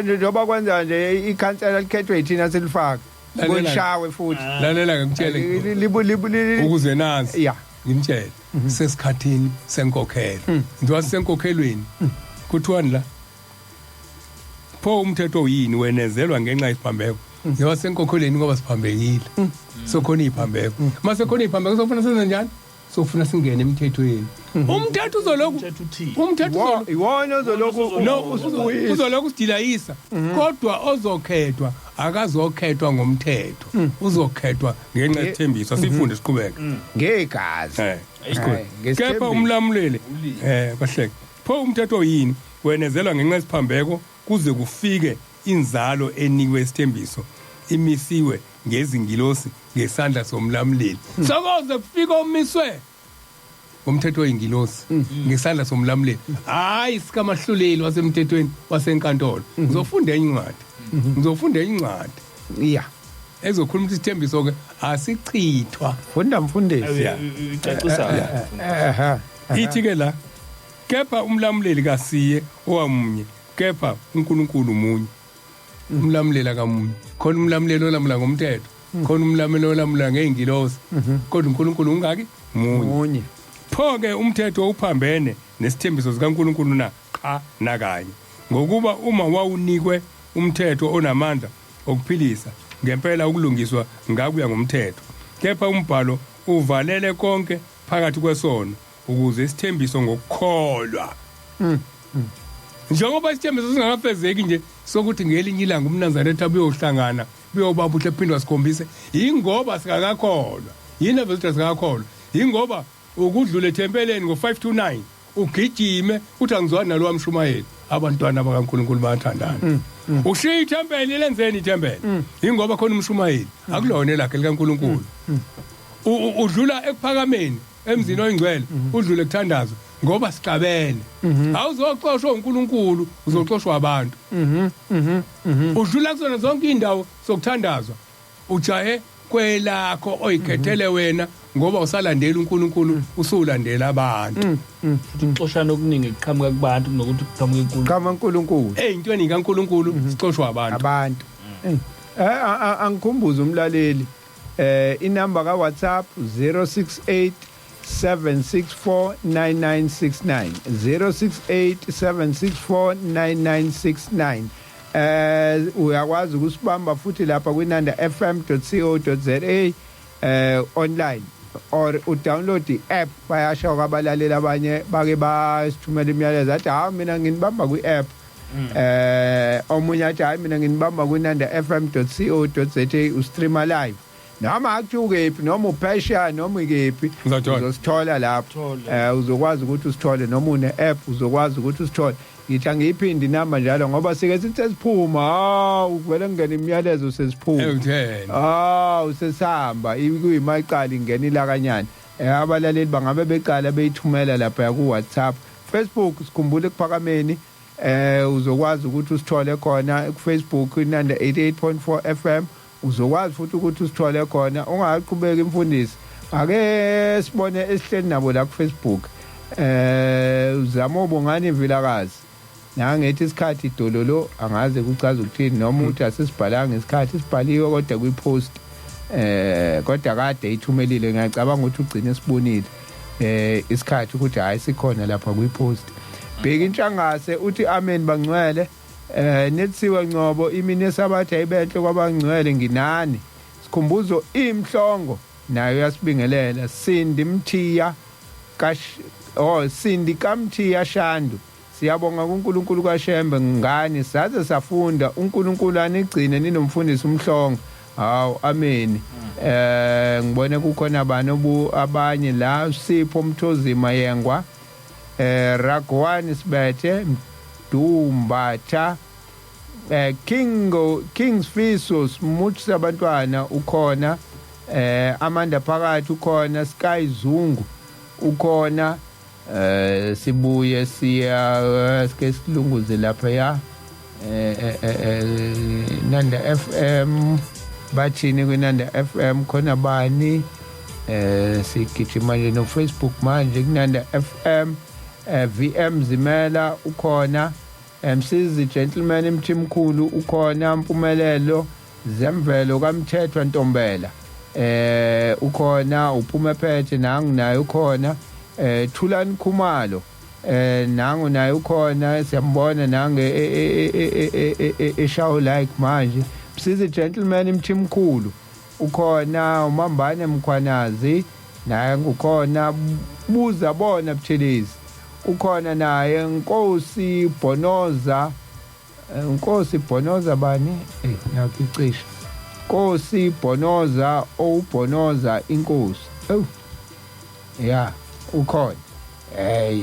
Njengoba kwenza nje ikhansela likhethwe yithina silifaka. Kulishawe futhi. Lalela ngikutshele. Ukuze nazi. Ya. Ngimtshele. Sesikhathini senkokhelo. Njengoba sisenkokhelweni. Kuthiwani la? Pho umthetho yini wenezelwa ngenxa yesiphambeko? Njengoba sisenkokhelweni ngoba siphambekile. Sokhona iziphambeko. Mase khona iziphambeko sofuna senze njani? Sofuna singene emthethweni. Umthetho uzolokhu umthetho iwona ozolokhu no uzolokhu usidilayisa, kodwa ozokhethwa akazokhethwa ngomthetho, uzokhethwa ngenxa yesithembiso. Sifunde siqhubeke ngegazi. Kepha umlamuleli bahleke. Pho umthetho yini? Wenezelwa ngenxa yesiphambeko kuze kufike inzalo enikwe isithembiso, imisiwe ngezingilosi ngesandla somlamuleli. Sokoze kufike omiswe ngomthetho oyingilosi ngesandla somlamuleli, hayi sikamahluleli wasemthethweni wasenkantolo. Ngizofunda incwadi, ngizofunda incwadi ya ezokhuluma ukuthi isithembiso ke asichithwa. Funda mfundisi. Icacisa. Ithi ke la, kepha umlamuleli kasiye owamunye, kepha uNkulunkulu munye. Umlamuleli akamunye. Khona umlamuleli olamula ngomthetho, khona umlamuleli olamula ngeingilosi, kodwa uNkulunkulu ungaki? Munye. Pho ke umthetho uphambene nesithembiso sikaNkulunkulu na? Cha, nakanye. Ngokuba uma wawunikwe umthetho onamandla okuphilisa, ngempela ukulungiswa ngakuya ngomthetho. Kepha umbhalo uvalele konke phakathi kwesono ukuze isithembiso ngokukholwa. Njengoba isithembiso singakafezeki nje sokuthi ngelinye ilanga umNazaretha buyohlangana buyoba buhle phindwa sikhombise, ingoba singakakholwa. Yini evezwa singakakholwa? Ingoba ukudlula ethempeleni ngo-5 to 9 ugijime uthi angizwani nalo wamshumayeli. Abantwana bakaNkulunkulu bayathandana. Ushiya ithempeli lenzeni ithempeli? Ingoba khona umshumayeli akulona elakhe likaNkulunkulu. Udlula ekuphakameni emzini oyingcwele, udlule kuthandaza ngoba sixabene. Awuzoxoshwa uNkulunkulu, uzoxoshwa abantu. Udlula kuzona zonke indawo sokuthandazwa, ujahe kwelakho oyikhethele wena ngoba usalandela uNkulunkulu, usulandela abantu. Futhi ukuxoshana okuningi kuqhamuka kubantu kunokuthi kuqhamuke kuNkulunkulu. Qhamuka uNkulunkulu. Eyintweni kaNkulunkulu sixoshwa abantu. Abantu. Angikhumbuze umlaleli inamba ka WhatsApp 068 764 9969 068 764 9969. Uyakwazi ukusibamba futhi lapha kwinandafm.co.za online or udownload i-app. Bayasho kwabalaleli abanye bake basithumela imiyalezo athi hawu mina nginibamba kwi-app. Omunye athi hayi mina nginibamba kwinandafm.co.za ustreama live. Noma akuthiwa ukephi, noma uphesha, noma ikephi, uzosithola lapho. Uzokwazi ukuthi usithole noma une app uzokwazi ukuthi usithole. Ngithi angiyiphindi inamba njalo ngoba sike sithi sesiphuma, hawu kuvele kungena imiyalezo sesiphuma. Usesihamba kuyimaqala ingena ilakanyana. Abalaleli bangabe beqala beyithumela lapha ku WhatsApp, Facebook. Sikhumbule ekuphakameni uzokwazi ukuthi usithole khona ku Facebook Inanda 88.4 FM. Uzokwazi futhi ukuthi usithole khona. Ungaqhubeka imfundisi, ake sibone esihleli nabo la ku Facebook. Uzama ubongani Vilakazi nangethi isikhathi dololo, angaze kuchaza ukuthini, noma uthi asisibhalanga isikhathi, sibhaliwe kodwa kwipost kodwa kade ithumelile. Ngiyacabanga ukuthi ugcine sibonile. Isikhathi ukuthi hayi, sikhona lapha kwipost. Bheka Intshangase uthi amen bangcwele. Nethiwe Ngcobo, imini yesabatha ayibenhle kwabangcwele, nginani. Sikhumbuzo imhlongo nayo yasibingelela. Sindi Mthiya kash, oh, Sindi kaMthiya Shandu, siyabonga kuNkulunkulu kaShembe ngani, saze safunda. uNkulunkulu anigcine ninomfundisi umhlongo. Hawu, amen. Ngibone kukhona abantu abanye la, Sipho Mthozima Yengwa, Ragwani Sibethe Dumbatha, Kingo Kings Fiso Smuthi sabantwana ukhona, Amanda phakathi ukhona, Sky Zungu ukhona. Sibuye siya sike silunguze lapha ya Nanda FM. Bathini kwinanda FM? Khona bani? Sigijima nje no Facebook manje kunanda FM. VM Zimela ukhona, Msizi Gentleman Mthimkhulu ukhona, Mpumelelo Zemvelo kaMthethwa Ntombela ukhona, uphume phethe nangu naye ukhona, Thulani Khumalo nangu naye ukhona, siyambona nange eshawo like manje. Msizi Gentleman Mthimkhulu ukhona, uMambane Mkhwanazi naye ngukhona, buza bona Buthelezi ukhona naye, Nkosi Bonoza, Nkosi Bonoza bani, nakho icisha Nkosi Bonoza, owubhonoza inkosi. Oh ya, ukhona.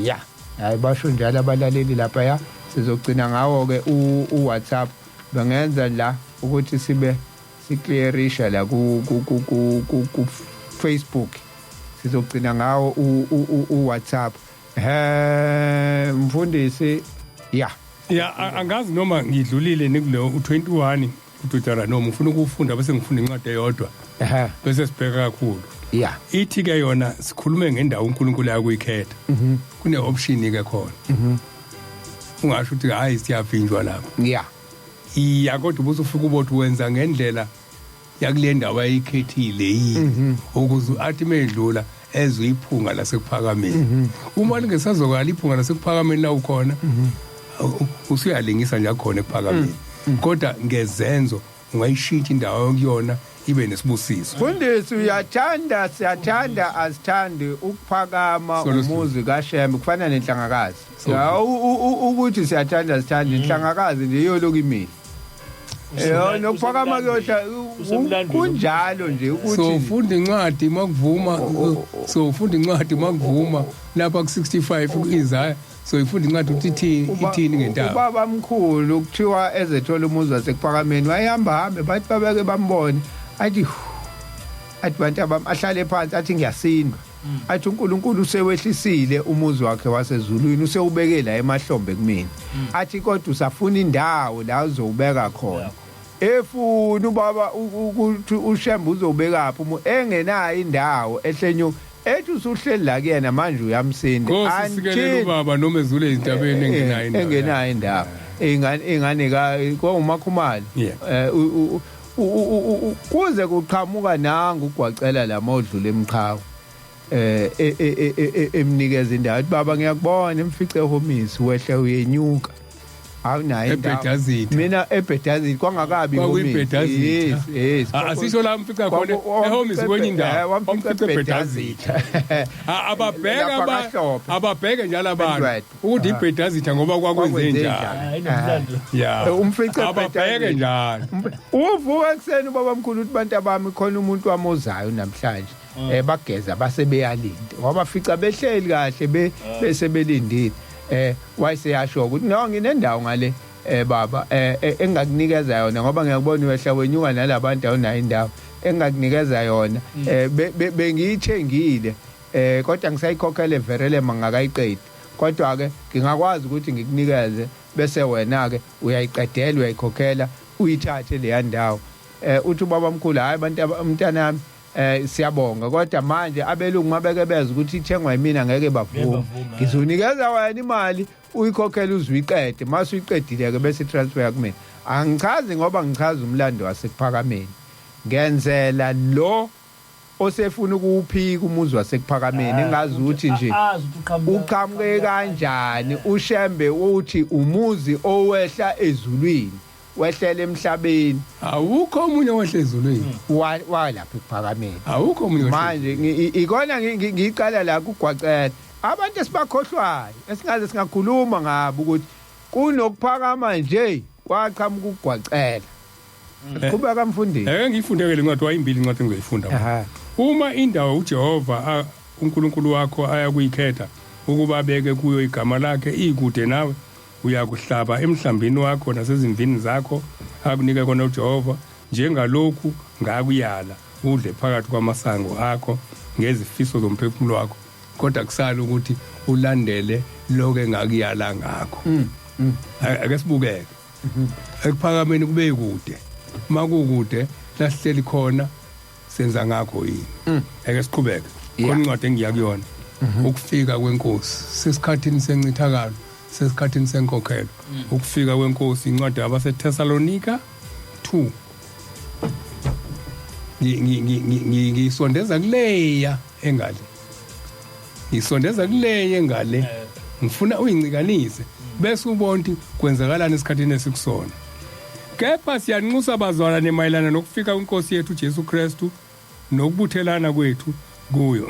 Ya, hayi, basho njalo abalaleli lapha. Ya, sizogcina ngawo ke u WhatsApp. Bengenza la ukuthi sibe siclearisha la ku Facebook, sizogcina ngawo u WhatsApp. Mfundisi, ya. Ya, angazi noma ngidlulile nikuleyo u21 uDeuteronomy. Ufuna ukufunda bese ngifunda incwadi eyodwa bese sibheka kakhulu. Ithi ke yona, sikhulume ngendawo uNkulunkulu ayakuyikhetha. Kune option ke khona. Ungasho ukuthi hayi, siyavinjwa lapho. Iya, kodwa ubusufika ubothi wenza ngendlela yakule ndawo ayikhethile yini, ukuze athi medlula ezwe iphunga lasekuphakameni. Uma lingesazokala iphunga lasekuphakameni la ukhona, usuyalingisa nje khona ekuphakameni, kodwa ngezenzo ungayishintsha indawo yokuyona ibe nesibusiso. Mfundisi, uyathanda, siyathanda, asithandi ukuphakama. Solo. Umuzi kaShembe kufana nenhlangakazi. Solo. Ya, ukuthi siyathanda, sithanda inhlangakazi nje iyoloku imile. Nokuphakama kuyosha Usemlandweni. Kunjalo nje ukuthi So ufunda incwadi makuvuma, so ufunda incwadi makuvuma lapha ku65 ku-Isaiah, so ifunda incwadi ukuthi ithini, ithini ngentaba. Ubaba mkhulu kuthiwa ezethola umuzi wasekuphakameni wayehamba hambe, bathi babeke bambone, athi "Hu," athi bantu abami, ahlale phansi, athi ngiyasindwa, athi uNkulunkulu usewehlisile umuzi wakhe wasezulwini, usewubeke la emahlombe kumina, athi kodwa usafuna indawo la uzowubeka khona. Efuna ubaba ukuthi uShembe uzowubekaphi engenayo indawo ehlenyu, ethi usuhleli la kuyena manje uyamsinda. Nkosi sikelela ubaba noma ezule ezintabeni engenayo indawo. Engenayo indawo, ingane ingane ka kwaumakhumalo. Kuze kuqhamuka nangu ugwacela la mawudlula emqhawe, emnikeza indawo, athi baba ngiyakubona, emfice ehomisi, wehle uyenyuka, awunayo indawo. Ebhedazitha. Mina ebhedazitha kwangakabi ihomisi. Kwakuyibhedazitha. Yes. Asisho la mfica khona ehomisi kwenye indawo. Wamfica ebhedazitha. Ababheka Lapha kaHlophe. Ababheke njalo abantu Endwedwe. ukuthi ibhedazitha ngoba kwakwenze njani. Hayi, inomlando. Ya. Umfice Ababheke ebhedazitha. njalo. Uvuka ekuseni ubaba mkhulu uthi bantu abami, khona umuntu wami ozayo namhlanje. Bageza base beyalinda, wabafica behleli kahle bese belindile. Wayeseyasho ukuthi no, nginendawo ngale, baba, engakunikeza yona ngoba ngiyakubona wehla wenyuka nalabantu, awunayo indawo engakunikeza yona. Bengiyithengile, kodwa ngisayikhokhele verele mangakayiqedi, kodwa ke ngingakwazi ukuthi ngikunikeze bese wena ke uyayiqedela, uyayikhokhela, uyithathe leya ndawo. Uthi ubaba mkhulu, hayi bantu, umntanami, siyabonga, kodwa manje abelungu mabeke beza ukuthi ithengwa yimina ngeke bavume. Bavume. Ngizonikeza wena imali uyikhokhele uze uyiqede, mase uyiqedile ke bese transfer kumina. Angichazi ngoba ngichaza umlando wasekuphakameni, ngenzela lo Osefuna ukuwuphika umuzi wasekuphakameni engazi ukuthi nje azi ukuthi uqhamuka uqhamuke kanjani. Ushembe uthi umuzi owehla ezulwini wehlela emhlabeni. Awukho omunye owehle ezulwini. Walapha ekuphakameni. Awukho omunye owehle. Manje ikona ngiqala la kugwacela abantu esibakhohlwayo esingaze singakhuluma ngabo ukuthi kunokuphakama nje kwaqhamuka ukugwacela. Qhubeka mfundisi. Ake ngiyifundeke le ncwadi, wayimbili incwadi engizoyifunda. Uma indawo uJehova uNkulunkulu wakho ayakuyikhetha ukuba abeke kuyo igama lakhe ikude nawe, uyakuhlaba emhlambini wakho nasezimvini zakho akunike kona uJehova, njengalokhu ngakuyala, udle phakathi kwamasango akho ngezifiso zomphefumulo wakho, kodwa kusala ukuthi ulandele lokho engakuyala ngakho. Ake sibukeke ekuphakameni kube kude, makukude lasihleli khona senza ngakho yini? Ake siqhubeke. Khona incwadi engiya kuyona, ukufika kwenkosi, sesikhathini sencithakalo, sesikhathini senkokhelo. Ukufika kwenkosi, incwadi yabaseThessalonika 2. Ngisondeza kuleya engale, ngisondeza kuleya engale, ngifuna uyincikanise bese ubona ukuthi kwenzakalani esikhathini esikusona. Kepha siyanxusa bazalwane mayelana nokufika kwenkosi yethu Jesu Kristu nokubuthelana kwethu kuyo,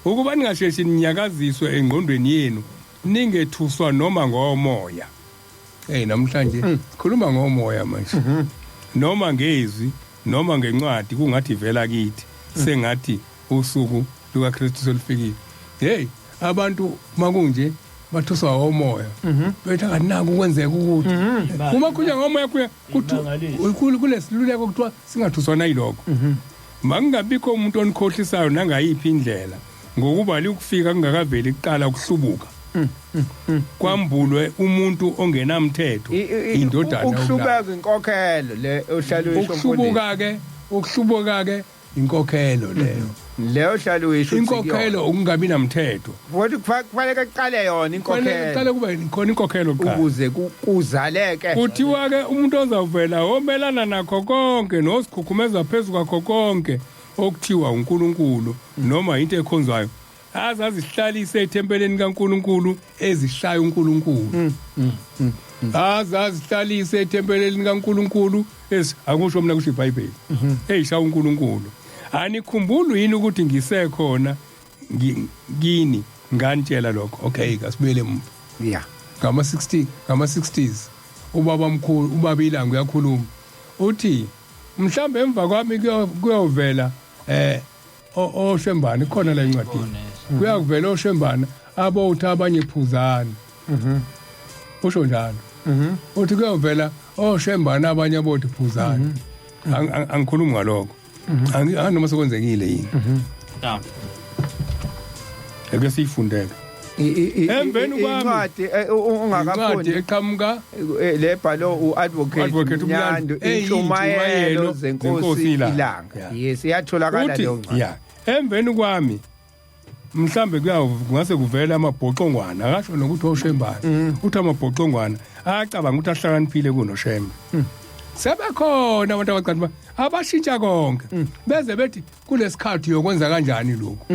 ukuba ningasheshi ninyakaziswe engqondweni yenu, ningethuswa noma ngomoya. Hey, namhlanje sikhuluma ngomoya manje, noma ngezwi noma ngencwadi kungathi ivela kithi, sengathi usuku lukaKristu solufikile. Hey, abantu makunje bathuswa omoya, bethi akanaki ukwenzeka ukuthi uma kuya ngomoya kuya kuthi Imangaliso. Kulesiluleko kuthiwa singathuswa nayilokho. Makungabikho umuntu onikhohlisayo nangayiphi indlela, ngokuba likufika kungakaveli kuqala ukuhlubuka, kwambulwe umuntu ongenamthetho, indodana yokulala. Ukuhlubeka inkokhelo le ohlala uyisho mfundisi. Ukuhlubuka ke inkokhelo leyo. Leyo ohlala uyisho uthi kuyona. Inkokhelo ukungabi namthetho. Futhi kufanele kuqale yona Kufanele inkokhelo kuqale kube khona inkokhelo kuqala ukuze kuzaleke. Kuthiwa ke umuntu ozawuvela omelana nakho konke nosikhukhumeza phezu kwakho konke okuthiwa uNkulunkulu noma into ekhonzwayo, aze azihlalise ethempelini kaNkulunkulu ezishaya uNkulunkulu, aze azihlalise ethempelini kaNkulunkulu akusho mina, kusho iBhayibheli, eyishaya uNkulunkulu. Anikhumbuli yini ukuthi ngisekhona kini nganitshela lokho? Okay, kasibuyele emuva. Ngama 60, ngama 60s, ubaba mkhulu ubaba ilanga uyakhuluma, uthi mhlambe emva kwami kuyovela oshembana khona la encwadini, kuyakuvela oshembana abowuthi abanye phuzani. Usho njalo, uthi kuyovela oshembana abanye abothi phuzani. Angikhulumi ngalokho. Noma sekwenzekile yini? Ake siyifundele. Emveni kwami. Incwadi Incwadi ungakafundi eqhamuka le bhalo uadvocate Advocate Mnyandu, Mnyandu, intshumayelo Iy'ntshumayelo zenkosi zenkosi ilanga. iLanga. Yes, iyatholakala Uthi leyo ncwadi. Ya, emveni kwami mhlambe kungase kuvele amabhoxongwana, akasho nokuthi oshembana, uthi amabhoxongwana acabanga ukuthi ahlakaniphile kunoshembe. Sebekhona abantu abacabanga abashintsha konke, beze bethi kulesikhathi yokwenza kanjani lokhu.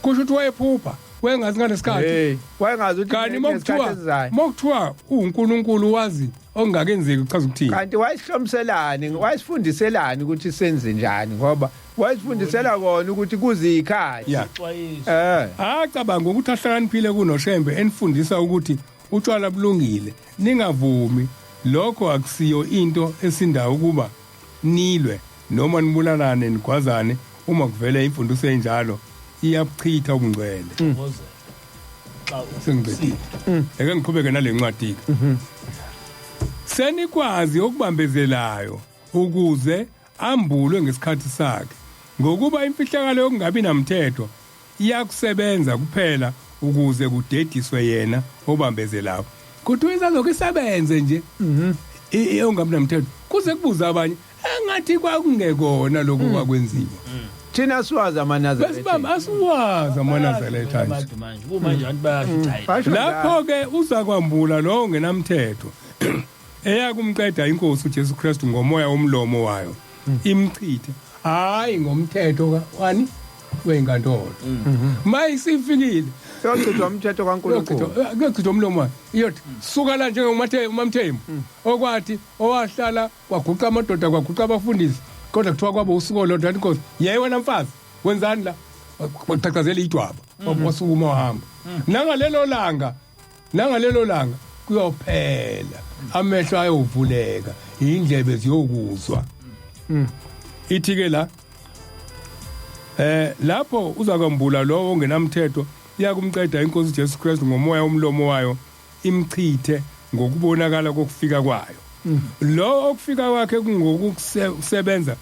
Kusho ukuthi wayephupha, wayengazi ngalesikhathi. Hey, wayengazi ukuthi Kanti kunesikhathi mokuthiwa esizayo. mokuthiwa uNkulunkulu wazi okungakenzeki, kuchaza ukuthini? Kanti wayesihlomiselani, wayesifundiselani ukuthi senze njani, ngoba wayesifundisela kona ukuthi kuzikhathi. Xwayiso. Acabanga ukuthi ahlakaniphile kunoshembe, enifundisa ukuthi utshwala bulungile, ningavumi lokho. Akusiyo into esindayo ukuba nilwe noma nibulalane nigwazane. Uma kuvele imfundiso enjalo, iyabuchitha ubungcwele. Thokozela. Xa Sengicedile, ake ngiqhubeke nale ncwadi ke. Senikwazi okubambezelayo ukuze ambulwe ngesikhathi sakhe, ngokuba imfihlakalo yokungabi namthetho iyakusebenza kuphela ukuze kudediswe yena obambezelayo. Kuthiwa isazokhu isebenze nje ongabi namthetho kuze kubuze abanye engathi kwakungekona lokhu kwakwenziwa. Thina siwazi amaNazaretha. Besibamba asiwazi amaNazaretha nje. Abantu manje kumanje abantu bayasho ukuthi hayi. Basho njalo. Lapho ke uza kwambula lowo ngenamthetho, eyakumqeda inkosi uJesu Kristu ngomoya womlomo wayo. Imchithe hayi ngomthetho wani weyinkantolo. Mayisifikile Yochithwa umthetho kaNkulunkulu. Kuyochithwa umlomo wakhe, iyothi suka la njengoMamthembu okwathi owahlala kwaguqa amadoda, kwaguqa abafundisi, kodwa kuthiwa kwaba usuku olodwa athi inkosi, yeyi wena mfazi, wenzani la? Waqhaqhazela idwaba, wasukuma wahamba. Nangalelo langa kuyophela, amehlo ayovuleka, indlebe ziyokuzwa. Ithi ke la lapho uzakwambula lowo ongenamthetho, iyakumceda inkosi Jesu Kristu ngomoya womlomo wayo, imchithe ngokubonakala kokufika kwayo. Lo okufika kwakhe kungokusebenza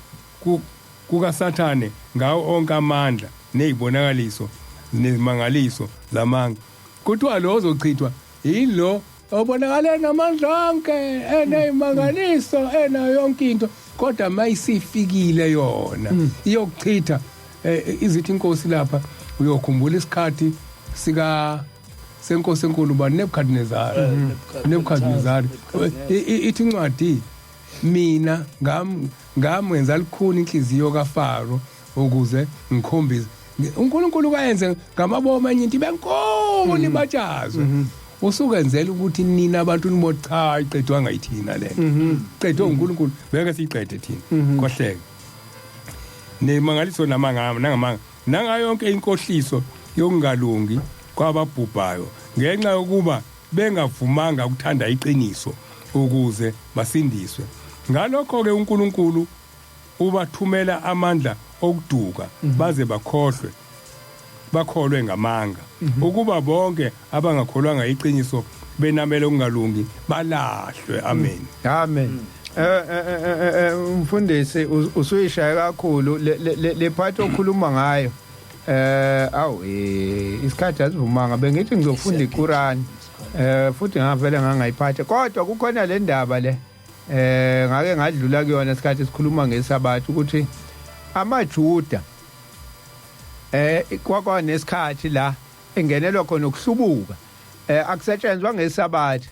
kukaSathane ngawo onke amandla nezibonakaliso nezimangaliso zamanga. Kuthiwa lo ozochithwa yilo obonakala enamandla onke, eneyimangaliso, enayo yonke into, kodwa mayisifikile yona iyokuchitha. Izithi inkosi lapha, uyokhumbula isikhathi sika senkosi enkulu bani, Nebuchadnezzar. Nebuchadnezzar, ithi incwadi, mina ngamwenza likhuni inhliziyo kaFaro ukuze ngikhombise. uNkulunkulu kayenze ngamabomu enye into ibenkulu ibatshazwe, usukenzela ukuthi nina abantu nibo cha, iqedwa ngayithina lento, qedwe uNkulunkulu, beke siyiqede thina kohleke nemangaliso namanga nangamanga nangayo yonke inkohliso yokungalungi kwababhubhayo, ngenxa yokuba bengavumanga ukuthanda iqiniso ukuze basindiswe. Ngalokho ke uNkulunkulu ubathumela amandla okuduka baze bakhohlwe, bakholwe ngamanga, ukuba bonke abangakholwanga iqiniso benamele ukungalungi balahlwe. Amen. Amen. Mfundisi, usuyishaya kakhulu le part okhuluma ngayo. Awu, isikhathi asivumanga, bengithi ngizofunda iQuran. Futhi ngavele ngangayiphatha. Kodwa kukhona le ndaba le. Ngake ngadlula kuyona isikhathi sikhuluma ngesabatha ukuthi amaJuda kwakwa nesikhathi la engenelwa khona ukuhlubuka, akusetshenzwa ngesabatha.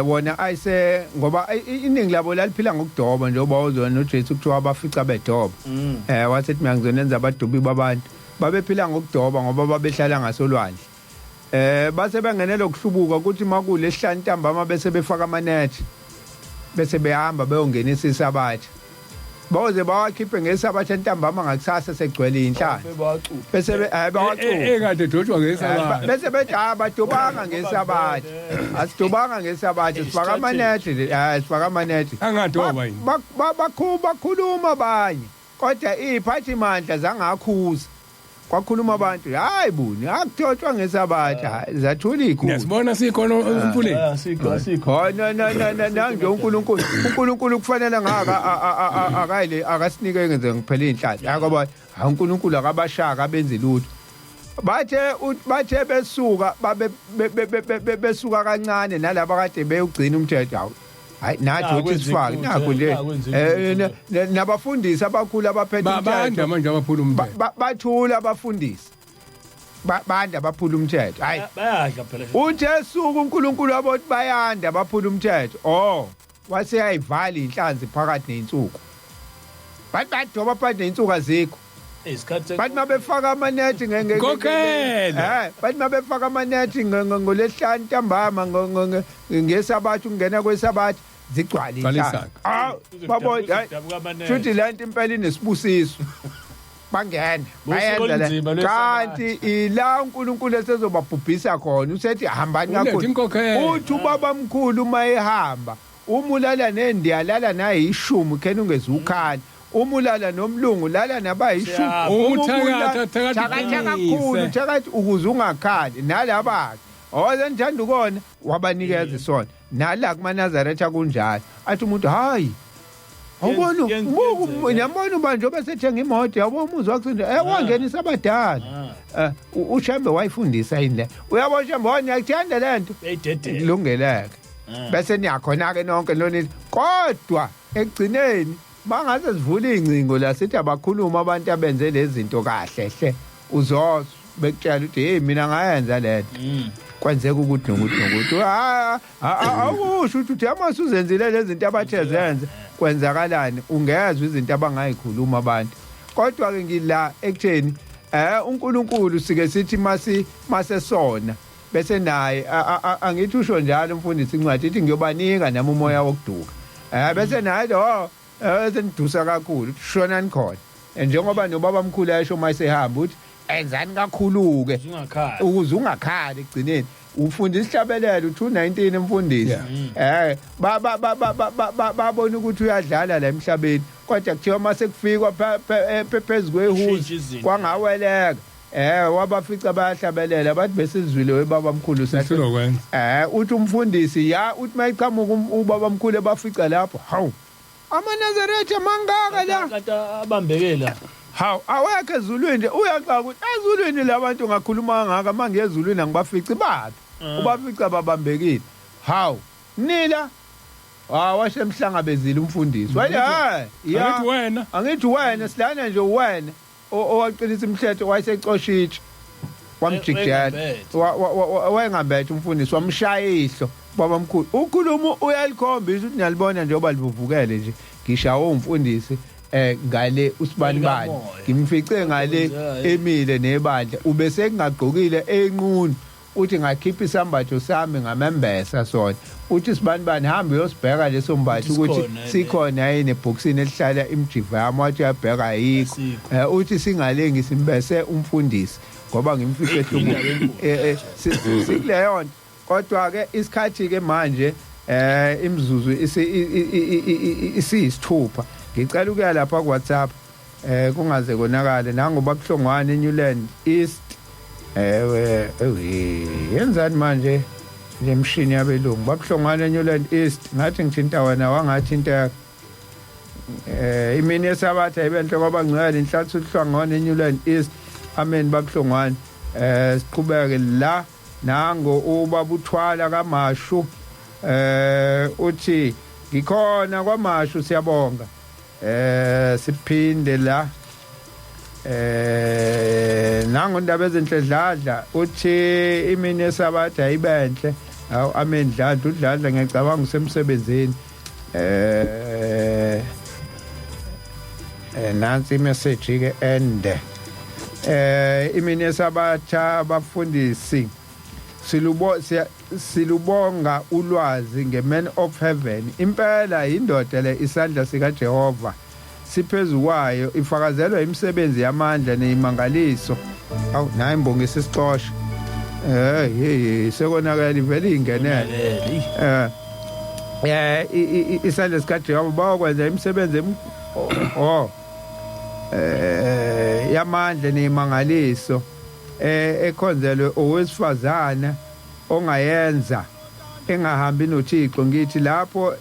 Wona ayise ngoba iningi labo laliphila ngokudoba, njengoba uzona noJesu kuthiwa abafica bedoba, wathi mina ngizonenza abadubi babantu. Babephila ngokudoba ngoba babehlala ngasolwandle. Base bengenela ukuhlubuka ukuthi makule ntambama bese befaka amanethi, bese behamba beyongenisa isabatha, bawoze bawakhiphe ngesabatha ntambama, ngakusasa segcwele inhlanzi, bese bawacupha. Ekade dotshwa ngesabatha. Bese bethi hayi, abadobanga ngesabatha, asidobanga ngesabatha, sifaka amanethi, hayi, sifaka amanethi. Angadoba yini? Bakhuluma abanye, kodwa iy'phathimandla zangakhuza. Kwakhuluma abantu, hayi buni, akudotshwa ngesabatha. Hayi, zathula iy'khulu. Ngiyasibona sikhona emfuleni. Asikho, asikho. Hayi, na na na na nange uNkulunkulu kufanele ngaka akayile akasinike ngenze ngiphele inhlanhla yakoba hayi, uNkulunkulu akabashaka abenzi lutho. Bathe besuka babe besuka kancane nalaba kade beyugcina umthetho, hawu, hayi, nathi uthi sifake nakho nje nabafundisi abakhulu abaphethe Banda umthetho. manje abaphula umthetho. Bathula abafundisi. Banda baphula umthetho, hayi. Bayadla phela. Uthe suku uNkulunkulu wabothi bayanda baphula umthetho, oh, wase yayivala inhlanzi phakathi nezinsuku. Bathi badoba phakathi nezinsuku, azikho. Isikhathi. Bathi mabefaka amanethi Nkokhelo. Bathi mabefaka amanethi ngolesihlanu ntambama ngesabatha, ukungena kwesabatha, zigcwale Gcwala inhlanzi. isaka. Ah, babona, hayi, shuthi le nto impela inesibusiso. Bangena Busuku bayenza le olunzima lwesabatha. Kanti ila uNkulunkulu esezobabhubhisa khona, usethi hambani Ulethe kakhulu. inkokhelo. Uthi ubaba mkhulu uma ehamba, uma ulala nendiya lala 9 khena ungezukhala, uma ulala nomlungu lala nabayishumi. Siyabonga. Uma uthakatha, thakatha thakatha uqinise. kakhulu, thakatha ukuze ungakhali. Nalaba oze nithanda ukona, wabanikeza isona. Nala kumaNazaretha kunjalo, athi umuntu, hayi, awubona, Yenzeka. niyambona uba njengoba sethenga imoto, yabo, umuzi wakhe wangenisa abadala. UShembe wayifundisa yini le? Uyabo, Shembe niyakuthanda le nto. Beyidedela. Kulungeleke, bese niyakhona-ke nonke nonithi, kodwa ekugcineni bangase sivule iy'ngcingo la sithi abakhuluma abantu abenze lezi zinto kahle hle, uzozwa bekutshela ukuthi, hey, mina ngayenza le nto. Kwenzeka ukuthi nokuthi nokuthi awusho ukuthi uthi ama usuzenzile lezi zinto abathe zenze kwenzakalani, ungezwe izinto abangayikhuluma abantu. Kodwa ke ngila ekutheni uNkulunkulu sike sithi masesona bese naye angithi usho njalo umfundisi incwadi ithi ngiyobanika nami umoya wokuduka, bese naye lo senidusa kakhulu shonani khona. Njengoba nobaba mkhulu ayesho mayesehamba uthi enzani kakhulu-ke ukuze ungakhali ekugcineni. Ufunda isihlabelelo 219 mfundisi, babona ukuthi uyadlala la emhlabeni, kodwa kuthiwa mase kufikwa phezu kwehuzi kwangaweleka, wabafica bayahlabelela bathi besizwile webaba mkhulu sahlulokwenza. Uthi umfundisi ya uthi mayiqhamuka ubaba mkhulu ebafica lapho, hawu amaNazaretha mangaka la kanti abambekela, hawu awekho ezulwini nje. Uyaxaka ukuthi ezulwini labantu ngakhuluma kangaka, mangiye ezulwini angibafici baphi, ubafica babambekile. Hawu nila washe emhlangabezile umfundisi wathi ya angithi wena, angithi wena silana nje wena owaqinisa imhletho, wayesecosha itshe wamjikijela, wayengambethe umfundisi, wamshaya ihlo baba mkhulu. Ukhuluma uyalikhombisa ukuthi niyalibona njengoba livuvukele nje, ngishawe umfundisi ngale usibanibani, ngimfice ngale emile nebandla, ubese kungagqokile enqunu, uthi ngakhipha isambatho sami ngamembesa sona, uthi sibanibani hamba uyosibheka leso mbatho ukuthi sikhona yini ebhokisini elihlala imjiva yami, wathi uyabheka ayikho. Uthi singale ngisimbese umfundisi ngoba ngimfice ehlubule sikuleyo nto. Kodwa ke isikhathi ke manje imizuzu isiyisithupha, ngicela ukuya lapha ku WhatsApp kungaze konakale. Nangoba Buhlongwane eNewland East, yenzani manje lemshini yabelungu? Babuhlongwane eNewland East, ngathi ngithinta wena wangathinta. Imini yesabatha ibenhle kwabangcwele, inhlathu uhlangwane eNewland East. Amen babuhlongwane. Siqhubeke la nango ubaba uthwala kaMashu, uthi ngikhona kwaMashu, siyabonga. Siphinde la nango ndaba ezinhle Dladla, uthi imini yesabatha ayibenhle. Awu amen Dladla, uDladla ngiyacabanga usemsebenzini. Nansi imessage ke ende. Imini yesabatha abafundisi silubonga ulwazi ngeman of heaven. Impela indoda le isandla sika Jehova siphezu kwayo, ifakazelwa imisebenzi yamandla neyimangaliso. Awu nayi imbongi isixosha. Hey sekonakala ivele ingenele. Isandla sika Jehova bayokwenza imisebenzi yamandla neyimangaliso ekhonzelwe owesifazana ongayenza engahambi noThixo. Ngithi lapho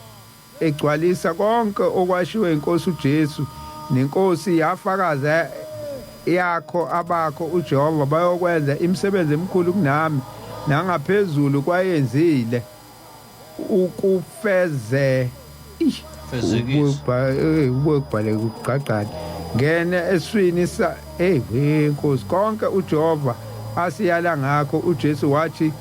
egcwalisa konke okwashiwo inkosi uJesu, nenkosi yafakaza yakho abakho uJehova bayokwenza imisebenzi emikhulu kunami nangaphezulu kwayenzile ukufeze ubhale kugqagqana ngene eswini sa inkosi konke uJehova asiyala ngakho. uJesu wathi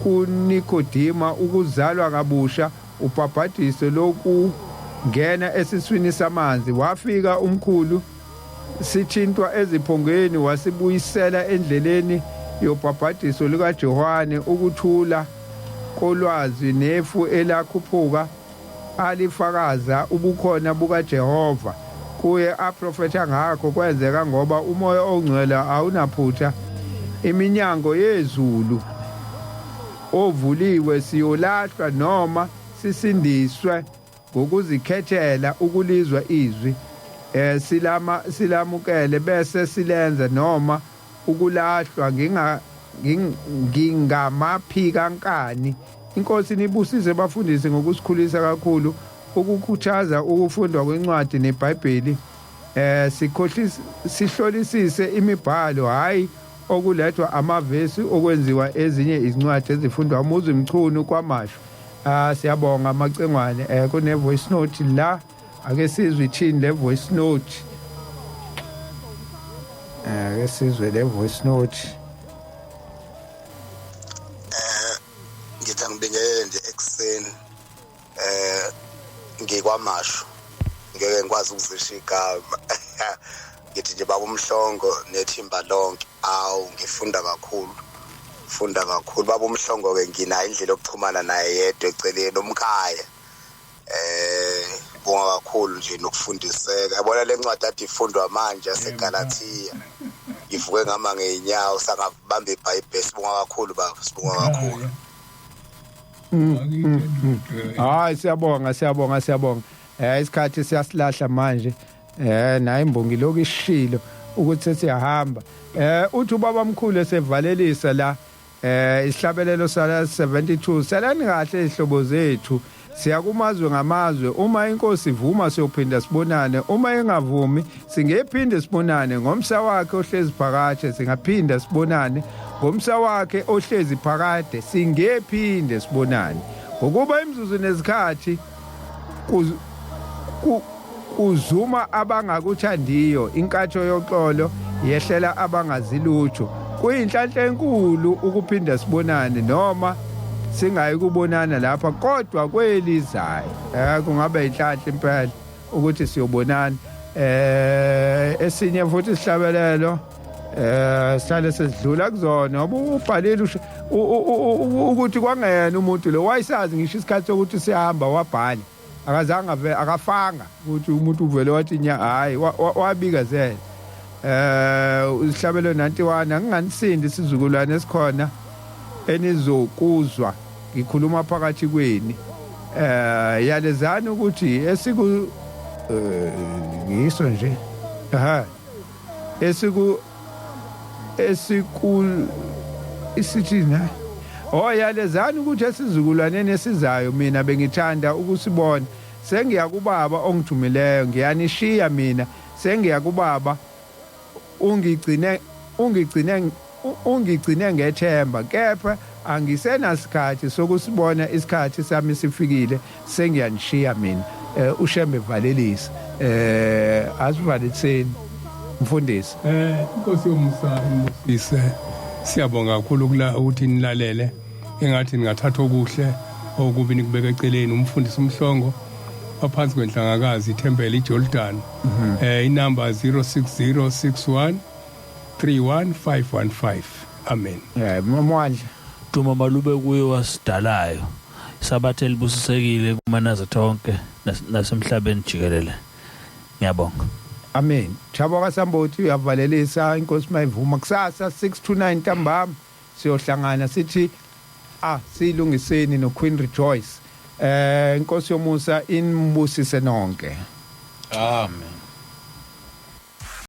kuNikodima ukuzalwa kabusha ubhabhadiso lokungena esiswini samanzi. Wafika umkhulu sithintwa eziphongweni wasibuyisela endleleni yobhabhadiso likaJohane, ukuthula kolwazi nefu elakhuphuka alifakaza ubukhona bukaJehova kuye aprofetha ngakho kwenzeka ngoba umoya ongcwele awunaphutha. Iminyango yezulu ovuliwe siyolahlwa noma sisindiswe ngokuzikhethela ukulizwa izwi, silamukele bese silenza, noma ukulahlwa ngingamaphikankani. Inkosi nibusise bafundisi ngokusikhulisa kakhulu, ukukhuthaza ukufundwa kwencwadi neBhayibheli. Sihlolisise imibhalo, hayi okulethwa amavesi okwenziwa ezinye izincwadi ezifundwa. Umuzi Mchunu kwaMashu. Siyabonga Macengwane. Kune voice note la, ake sizwe ithini le voice note. Ake sizwe le voice note. ngisho igama. Ngithi nje baba uMhlongo nethimba lonke, awu ngifunda kakhulu. Funda kakhulu baba uMhlongo ke, nginayo indlela yokuxhumana naye yedwa eceleni umkhaya. Bonga kakhulu nje nokufundiseka. Yabona le ncwadi ade ifundwa manje yaseGalatia. Ngivuke ngama ngeenyawo sangabamba iBhayibheli. Sibonga kakhulu baba, sibonga kakhulu. Hayi, siyabonga, siyabonga, siyabonga. Isikhathi siyasilahla manje. Nayi imbongi lokhu ishilo ukuthi sesiyahamba. Uthi ubaba omkhulu esevalelisa la, isihlabelelo sala 72: "Salani kahle izihlobo zethu, siya kumazwe ngamazwe. Uma inkosi ivuma siyophinda sibonane, uma ingavumi singephinde sibonane. Ngomsa wakhe ohlezi phakade singaphinda sibonane, ngomsa wakhe ohlezi phakade singephinde sibonane, ngokuba imizuzu nezikhathi kuzuma abangakuthandiyo, inkatho yoxolo yehlela abangazilutho. Kuyinhlanhla enkulu ukuphinda sibonane, noma singayi kubonana lapha kodwa kwelizayo. Kungaba inhlanhla impela ukuthi siyobonana." Esinye futhi isihlabelelo sihlale sesidlula kuzona, ngoba ubhalile ukuthi kwangena umuntu lo wayesazi ngisho isikhathi sokuthi siyahamba, wabhala, akazange akafanga ukuthi umuntu uvele wathi nya, hayi, wabikezela. Isihlabelo 91: "Anginganisindi isizukulwane esikhona enizokuzwa ngikhuluma phakathi kweni. Yalezani ukuthi esiku ngiso nje, aha, esiku isithi na, oh, yalezani ukuthi esizukulwaneni esizayo mina bengithanda ukusibona. Sengiya kubaba ongithumileyo, ngiyanishiya mina, sengiya kubaba. Ungigcine ngethemba, kepha angisenasikhathi sokusibona, isikhathi sami sifikile, sengiyanishiya mina." Ushembe valelisa. Asivaliseni, mfundisi. Inkosi yomusa imbusise. Siyabonga kakhulu kula ukuthi nilalele. Engathi ningathatha okuhle, okubi nikubeka eceleni. Umfundisi uMhlongo waphansi kwenhlangakazi ithempeli iJordan. Inamba 06061 31515. Amen. Mwandla. Duma malube kuye wasidalayo. Sabatha elibusisekile kumaNazaretha onke nasemhlabeni jikelele. Ngiyabonga. Amen. Thabo kaSambothi uyavalelisa. Inkosi mayivuma, kusasa 6 to 9 ntambama siyohlangana sithi silungiseni no Queen Rejoice. Inkosi yomusa inibusise nonke. Amen.